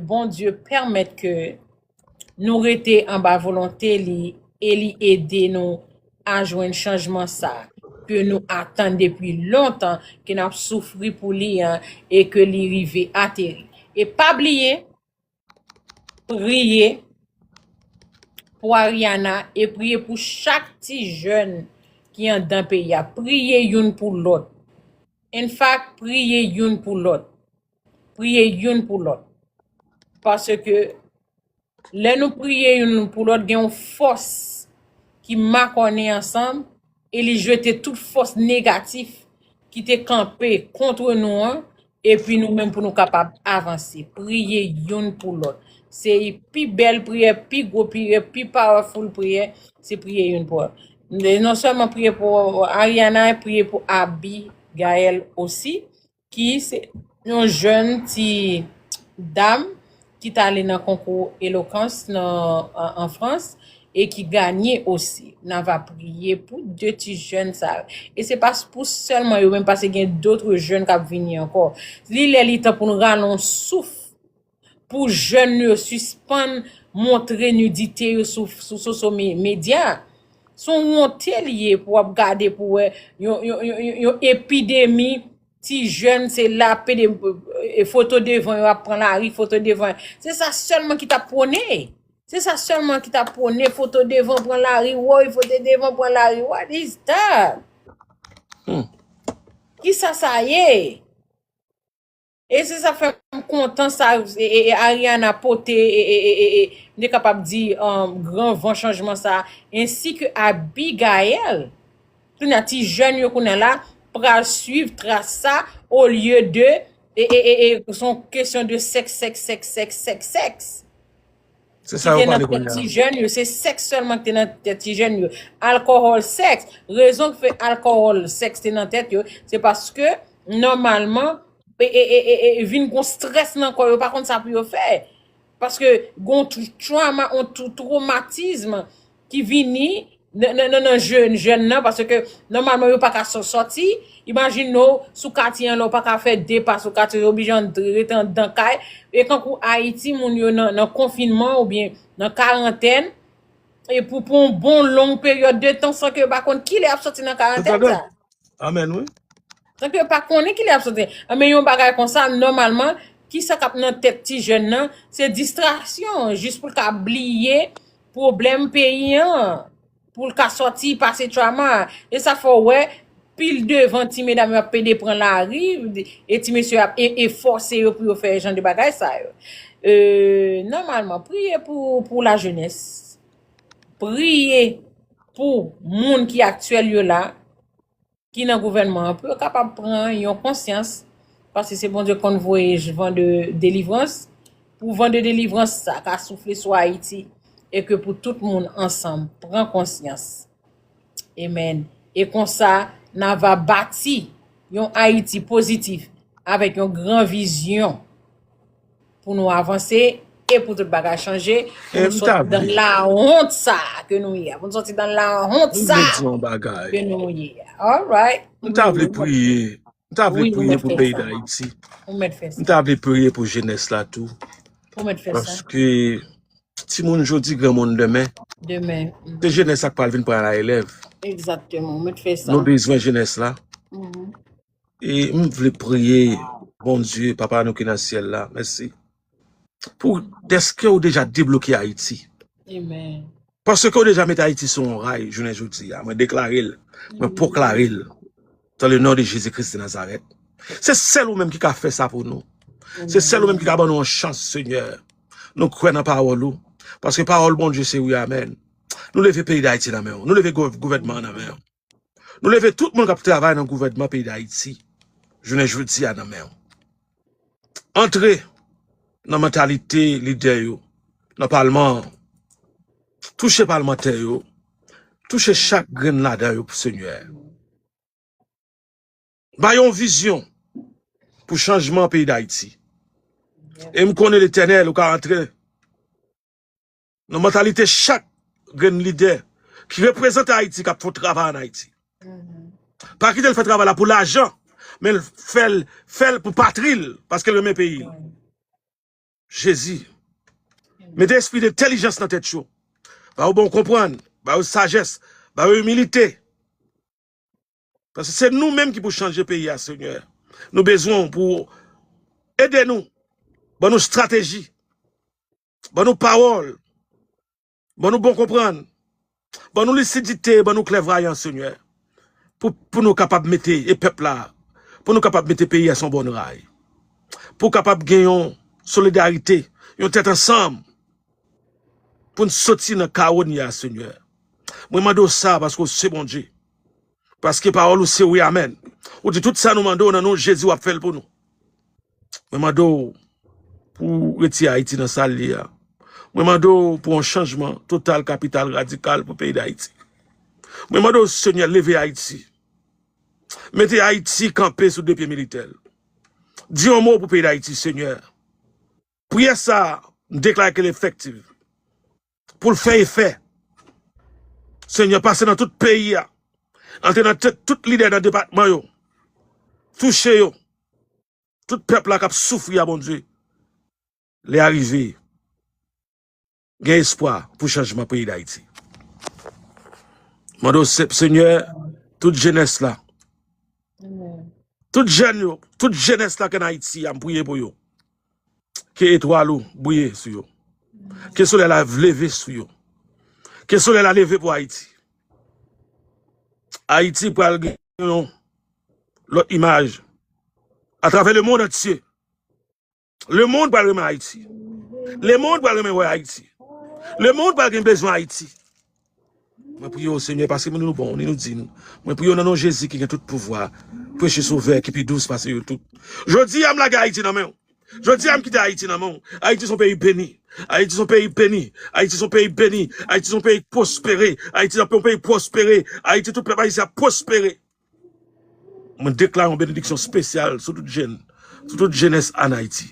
Bondye pèmèt ke nou rete anba volonte li e li ede nou a jwenn chanjman sa ke nou atann depi lontan, ke n ap soufri pou li an, e ke li rive ateri. E pa bliye, priye pou Ariana e priye pou chak ti jèn ki andan peyi a. Priye youn pou lòt. In fact, priye youn pou lòt. Priye youn pou lòt. Paske lè nou priye youn pou lòt, gen yon fòs ki makònen ansanm e li jete tout fòs negatif ki te kanpe kont nou an, epi nou menm pou nou kapab avanse. Priye youn pou lòt. Se pi bèl priyè, pi gwo priyè, pi powerful priyè, se priye youn pou lòt. Non sèlman priye pou Ariana, priye pou Abigail osi, ki se yon jèn ti dam ki t ale nan konkou elokans nan, an, an Frans e ki ganye osi. N a va priye pou de ti jèn sa yo. E se pa pou sèlman yo menm, paske gen dòt jèn k ap vini ankò. Li lè li tan pou n rale yon souf pou jèn yo sispann montre nidite yo sou, sou sosyo me-, medya. Se yon wonte li ye pou w ap gade pou wè yon, yon, yon, yon, yon epidemi ti jèn se la pede, e, foto devan yo ap pran lari, foto devan. Se sa sèlman ki t ap pwone. Se sa sèlman ki t ap pwone, foto devan pran lari, woy, foto devan pran lari. What is that? Hmm. Kisa sa ye? E se sa fè m kontan sa, e, e, e Ariana pote, e, e, e, e, e, m te kapab di, um, gran van chanjman sa, ensi ke Abigail. Kounye a, ti jèn yo kounye a la pral suiv tras sa, olye de, e, e, e, e, se yon kesyon de sèks, sèks, sèks, sèks, sèks, sèks. Se sa yo pale kounye a. Ti jèn yo, se sèks sèlman ki te nan tèt ti jèn yo. Alkòl, sèks. Rezon ki fè alkòl, sèks te nan tèt yo, se paske, nòmalman, e, e, e, e, e, vin gon strès nan kò yo, pa konn sa pou yo fè. Paske gon tr-, trauma, on tr-, twomatizm ki vini nan, nan, nan, nan jèn, jèn nan, paske nòmalman yo pa ka sò-, sòti. Imajine w sou katye an, lè w pa ka fè de pa sou katye, yo oblije antre, rete anndan kay. E kankou Ayiti, moun yo nan, nan konfinman oubyen nan karantèn, e pou, pou yon bon long peryòd de tan san ke yo pa konn kilè y ap sòti nan karantèn sa. Amèn, wi. Donk, yo pa konnen kilè y ap sòti. Anben, yon bagay konsa, nòmalman, Kisa k ap nan tèt ti jèn nan? Se distraksyon, jis pou l ka bliye pwoblèm peyi an, pou l ka sòti pase trauma. E sa fè w wè, pil devan ti medam yo ap pede pran lari, e ti mesye ap e, e fòse yo pou yo fè jan de bagay sa yo. E, nòmalman, priye pou, pou lajenès. Priye pou moun ki aktyèl yo la, ki nan gouvènman an, pou yo kapab pran yon konsyans, paske se Bondye konn voye j-, van de delivrans, pou van de delivrans sa ka soufle sou Ayiti, e ke pou tout moun ansanm pran konsyans. Amen. E konsa, n a va bati yon Ayiti pozitif, avèk yon gran vizyon pou nou avanse e pou tout bagay chanje, pou nou sòti dan lawont sa ke nou ye a, pou nou sòti dan lawont sa ke nou ye a. Alright. M ta vle priye. M ta vle priye pou peyi Dayiti. Ou mèt fè sa. M ta vle priye pou jenès la tou. Ou mèt fè sa. Paske timoun jodi, granmoun demen. Demen. Se jenès la k pral vin pran larelèv. Egzakteman, ou mèt fè sa. Nou bezwen jenès la. Mhm. E m vle priye, Bondye, Papa nou ki nan syèl la, mèsi. Pou, dèske ou deja debloke Ayiti. Amen. Paske ou deja mete Ayiti sou yon ray, jounen jodi a. Mwen deklare l, mwen pwoklame l, dans le nom de Jésus-Christ de Nazareth. Se sèl ou menm ki ka fè sa pou nou. Se sèl ou menm ki ka ban nou yon chans, Senyè. Nou kwè nan pawòl ou. Paske pawòl Bondye se wi, amèn. Nou leve peyi Dayiti nan men w. Nou leve gou-, gouvènman an nan men w. Nou leve tout moun k ap travay nan gouvènman peyi Dayiti, jounen jodi a nan men w. Antre nan mantalite lidè yo, nan palman an. Touche palmantè yo, touche chak grenn ladan yo, Senyè. Ba yo yon vizyon pou chanjman peyi Dayiti. E m konnen, Letènèl, ou ka antre nan mantalite chak grenn lidè ki reprezante Ayiti, k ap fè yon travay ann Ayiti. Pa kite l fè travay la pou lajan, men l fè l, fè l pou patri l, paske l renmen peyi l. Jezi, mete espri de entèlijans nan tèt yo. Ba yo bon konprann, ba yo sajès, ba yo imilite. Paske se nou menm ki pou chanje peyi a, Senyè. Nou bezwen w pou ede nou. Ban nou estrateji. Ban nou pawòl. Ban nou bon konprann. Ban nou lisidite, ban nou klèvwayans, Senyè. Pou, pou nou kapab mete, e pèp la, pou nou kapab mete peyi a sou yon bòn ray. Pou kapab gen yon solidarite, yon tèt ansanm. Pou n soti nan kawo n ye a, Senyè. Mwen mande w sa paske w se Bondye. Paske pawòl ou se wi, amèn. Ou di tout sa nou mande w nan non Jezi, w ap fè l pou nou. Mwen mande w pou w retire Ayiti nan sa l ye a. Mwen mande w pou yon chanjman total, kapital, radikal pou peyi Dayiti. Mwen mande w, Senyè, leve Ayiti. Mete Ayiti kanpe sou de pye militè l. Di yon mo pou peyi Dayiti, Senyè. Priyè sa a, m deklare ke l efektif. Pou l fè efè. Senyè, pase nan tout peyi a. Antre nan tèt tout lidè nan depatman yo. Touche yo. Tout pèp la k ap soufri a, Bondye. Lè a rive. Gen espwa pou chanjman peyi Dayiti. Mande w, Se-, Senyè, tout jenès la. Tout jèn yo, tout jenès la k ann Ayiti a, m priye pou yo. Ke etwal ou briye sou yo. Ke solèy la leve sou yo. Ke solèy la leve pou Ayiti. Ayiti pral gen yon lòt imaj atravè lemonn antye. Lemonn pral renmen Ayiti. Lemonn pral renmen wè Ayiti. Lemonn pral gen bezwen Ayiti. Mwen priye w, Senyè, paske nou bon, ni nou din. Mwen priye w nan non Jezi ki gen tout pouvwa, preche Sovè ki pi dous pase yo tout. Jodi a, m lage Ayiti nan men w. Jodi a, m kite Ayiti nan men w. Ayiti se yon peyi beni. Ayiti se yon peyi beni. Ayiti se yon peyi beni. Ayiti se yon peyi pwospere. Ayiti se yon peyi pwospere. Ayiti, tout pèp ayisyen ap pwospere. Mwen deklare yon benediksyon espesyal sou tout jèn, sou tout jenès ann Ayiti.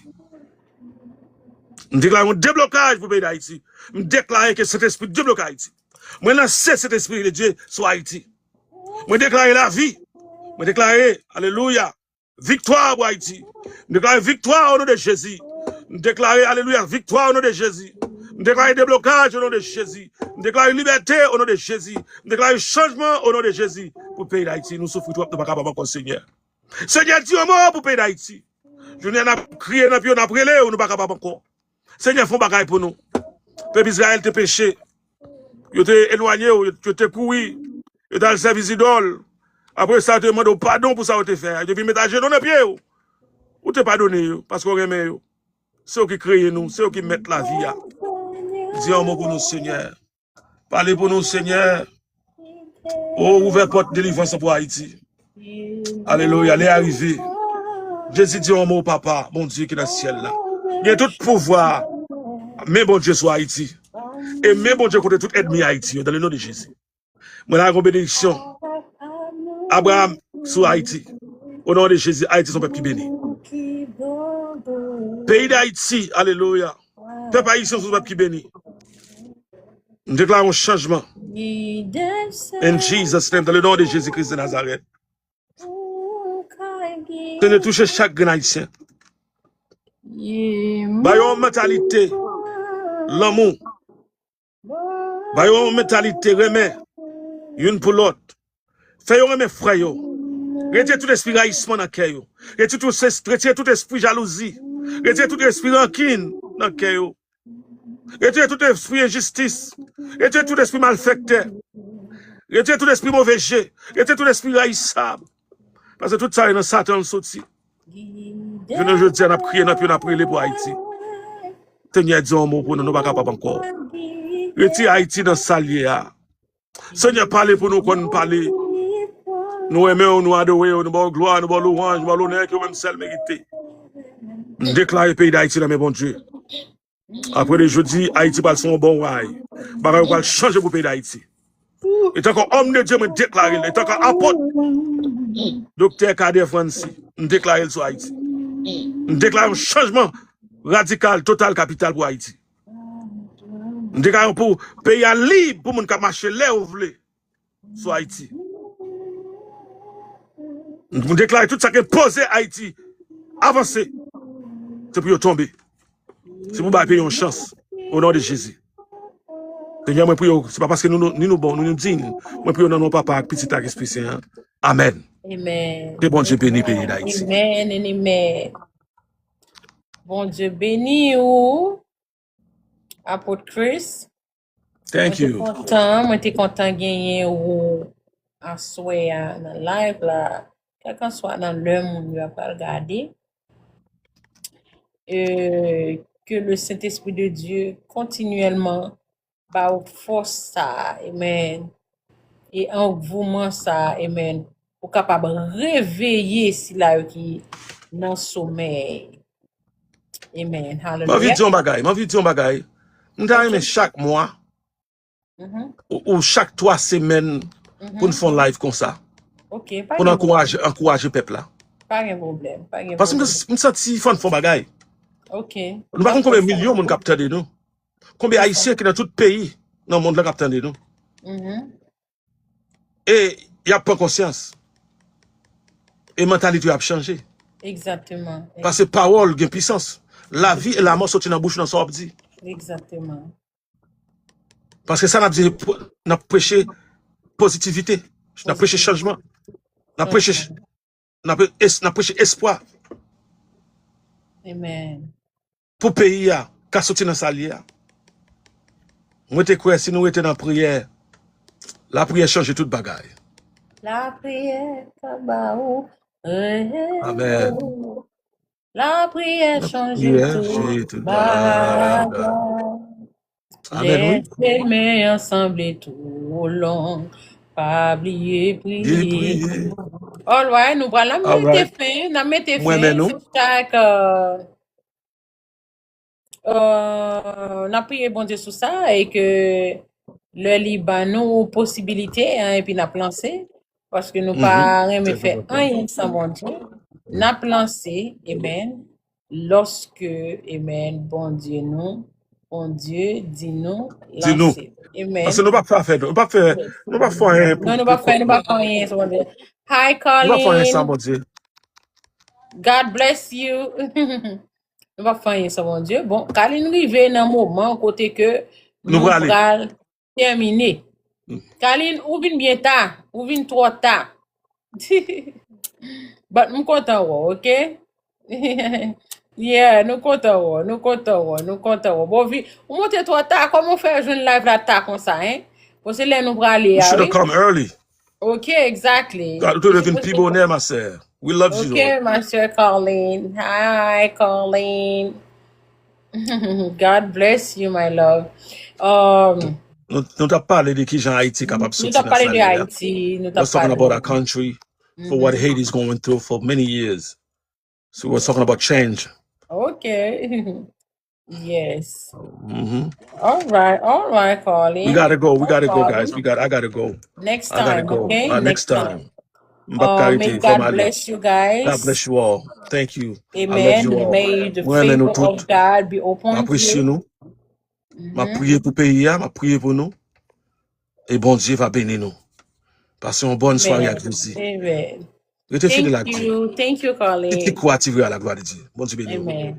M deklare yon deblokaj pou peyi Dayiti. M deklare ke Sentespri debloke Ayiti. Mwen lanse Sentespri de Dye sou Ayiti. Mwen deklare lavi. Mwen deklare, alelouya, viktwa pou Ayiti. M deklare viktwa o non de Jezi. M deklare, alelouya, viktwa o non de Jezi. M deklare deblokaj o non de Jezi. M deklare libète o non de Jezi. M deklare chanjman o non de Jezi. Pou peyi Dayiti, nou soufri twòp, nou pa kapab ankò, Senyè. Senyè, di yon mo pou peyi Dayiti. Jounen an n ap kriye nan pye w, n ap rele w, nou pa kapab ankò. Senyè, fè yon bagay pou nou. Pèp Izrayèl te peche. Yo te elwanye w, yo, yo te kouri. Yo t al sèvi zidòl. Apre sa, yo te mande w padon pou sa yo te fè a. Yo te vin met ajenou nan pye w. Ou te padone yo, paske w renmen yo. Se ou ki kreye nou, se ou ki mèt lavi a. Di yon mo pou nou, Senyè. Pale pou nou, Senyè. O, ouvè pòt delivrans pou Ayiti. Alelouya, lè a rive. Jezi di yon mo, Papa, Bondye ki nan syèl la. Gen tout pouvwa, men Bondye sou Ayiti. E men Bondye kontre tout ènmi Ayiti yo, dans le nom de Jésus. Mwen lage yon benediksyon. Abraham sou Ayiti. O non de Jezi, Ayiti se yon pèp ki beni. Peyi Dayiti, alelouya. Pèp ayisyen se yon pèp ki beni. M deklare yon chanjman. In Jesus' name, dans le nom de Jésus-Christ de Nazareth. Senyè, touche chak grenn ayisyen. Ba yo yon mantalite lanmou. Ba yo yon mantalite renmen youn pou lòt. Fè yo renmen frè yo. Retire tout espri rayisman nan kè yo. Retire tout, retire tout espri jalouzi. Retire tout espri rankin nan kè yo. Retire tout espri enjistis. Retire tout espri malfektè. Retire tout espri move je. Retire tout espri rayisab. Paske tout sa yo nan Satan l soti. Jounen jodi a, n ap kriye nan pye, n ap rele pou Ayiti. Senyè, di yon mo pou nou, nou pa kapab ankò. Retire Ayiti nan sa l ye a. Senyè, pale pou nou konn pale. Nou renmen w, nou adore w, nou ba w glwa, nou ba w lwanj, nou ba w lonè ke w menm sèl merite. M deklare peyi Dayiti nan men Bondye. Apre de jodi, Ayiti pral sou yon bon way. Bagay yo pral chanje pou peyi Dayiti. Etanke òm de Dye, mwen deklare l. Etanke apot, Doktè Kader Francy, m deklare l sou Ayiti. M deklare yon chanjman radikal, total, kapital pou Ayiti. M deklare pou peyi a lib pou moun ka mache lè yo vle sou Ayiti. M deklare tout sa ki enpoze Ayiti avanse, se pou yo tonbe. Se pou bay peyi yon chans. O non de Jezi. Senyè, mwen priye w, se pa paske nou, nou, ni nou bon, nou, nou diy. Mwen priye w nan non Papa ak Pitit ak Espri Sen an. Amèn. Amen. Ke Bondye beni peyi Dayiti. Amen and amen. Bondye beni ou, Apot Chris. Thank you. Mwen te kontan, mwen te kontan genyen ou aswè a nan live la, kèlkanswa nan lè moun yo ap pral gade. Euh, que le Saint-Esprit de Dieu continuellement ba ou fòs sa a, amen. E angouman sa a, amen. Ou kapab reveye sila yo ki nan somèy. Amen. Hallelujah. M anvi di yon bagay, m anvi di yon bagay. M ta renmen chak mwa, ou, ou chak twa semèn, pou n fè yon live konsa. Ok, pa gen pwoblèm. Pou n ankouraje, ankouraje pèp la. Pa gen pwoblèm, pa gen pwoblèm. Paske m, m santi fò n fè yon bagay. Ok. Nou pa konn konbyen milyon moun k ap tande nou. Konbyen Ayisyen ki nan tout peyi nan mond lan k ap tande nou. E y ap pran konsyans. E mantalite yo ap chanje. Egzakteman. Paske pawòl gen pisans. Lavi e lamò soti nan bouch nan sa w ap di. Egzakteman. Paske sa n ap di, n ap preche pozitivite, n ap preche chanjman, n ap preche, n ap es-, n ap preche espwa. Amen. Pou peyi a ka soti nan sa l ye a. Mwen te kwè si nou rete nan priyè, lapriyè chanje tout bagay. Lapriyè ka ba ou rezon. Amen. Lapriyè chanje tout bagay. Amen, wi. Lè chemen an sanble twò long, pa bliye priye. All right, nou pral nan mete fen, nan mete fen. Se sa k, euh, n ap priye Bondye sou sa e ke lè li ban nou posibilite an, epi n ap lanse, paske nou pa renmen fè anyen san Bondye. N ap lanse, amen, lòske, amen, Bondye nou, Bondye di nou lanse. Amen. Paske nou p ap fè afè, nou p ap fè, nou p ap fè anyen pou, non, nou p ap fè, nou p ap fè anyen san Bondye. Hi, Carlin. Nou p ap fè anyen san Bondye. God bless you. Nou p ap fè anyen san Bondye. Bon, Carlin rive nan moman kote ke nou pral tèmine. Carlin, ou vin byen ta, ou vin twò ta. But m kontan wè w, ok? Yeah, nou kontan wè, nou kontan wè, nou kontan wè. Bon, vi, ou monte twò ta, kòman w fè jwenn live la ta konsa, hein? Bon, se lè nou prale You a, should have wi. Come early. Ok, exactly. Ou te dwe vin pi bonè, ma sè. We love you, Okay, my sweet Colleen. Hi, Colleen. God bless you, my love. Um, Nou, nou t ap pale de kijan Ayiti kapab nou soti t ap nan pale sa de li ye a. Ayiti, nou t We ap was talking pale about de our country, for what Haiti is going through for many years. So we was talking about change. Okay. Yes. Mhm. All right, all right, We Colleen. Gotta go. We No Gotta go, guys. problem. We got. I gotta go. Next I gotta time, go. Okay? Uh, next Next time. Time. M p ap ka Uh, may rete. Fò m God ale. Bless you God guys. Bless you all. Thank you. I love Amen. You all. May the Mwen renmen nou favor tout. Of God be Mwen upon apresye you. Nou. M ap Mhm. Priye pou peyi a, m ap priye pou nou. E Bondye va beni nou. Pase yon bòn sware ak Amen. Jezi. Amen. Rete fidèl Thank ak Dye. You. Thank you, Pitit Colleen. Kwa ti vre a la glwa de Dye. Bondye beni ou. Amen.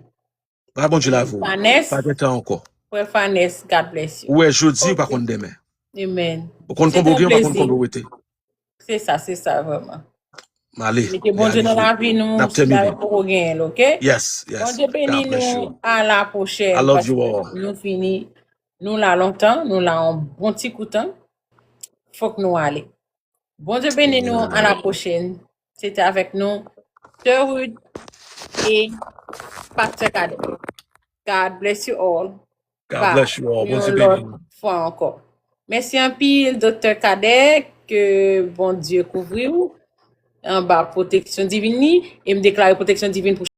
Bay Bondye Amen. Lavi w. Fanès, Pa gen tan ankò. Frè Fanès, God bless you. Ou wè jodi, ou pa Okay. Konn demen. Amen. Ou konn Se konbo yon gen, ou pa konn plezi. Konbo wete. Se sa, se sa vrèman. M ale. Mete Bondye nan lavi nou, N ap si la tèmine. Yo poko genyen l, ok? Yes, yes. Bondye beni God bless you nou all. A la pwochèn, I love you paske all. Nou fini, nou la lontan, nou la yon bon ti koutan. Fòk nou ale. Bondye beni nou, a la pwochèn. Se te avèk nou, Sè Ruth e Pastè Cadet. God bless you all. God bless you all. Bondye beni nou. Fwa ankò. Mèsi anpil, Doktè Cadet, ke Bondye kouvri w anba pwoteksyon divin li, e m deklare pwoteksyon divin pou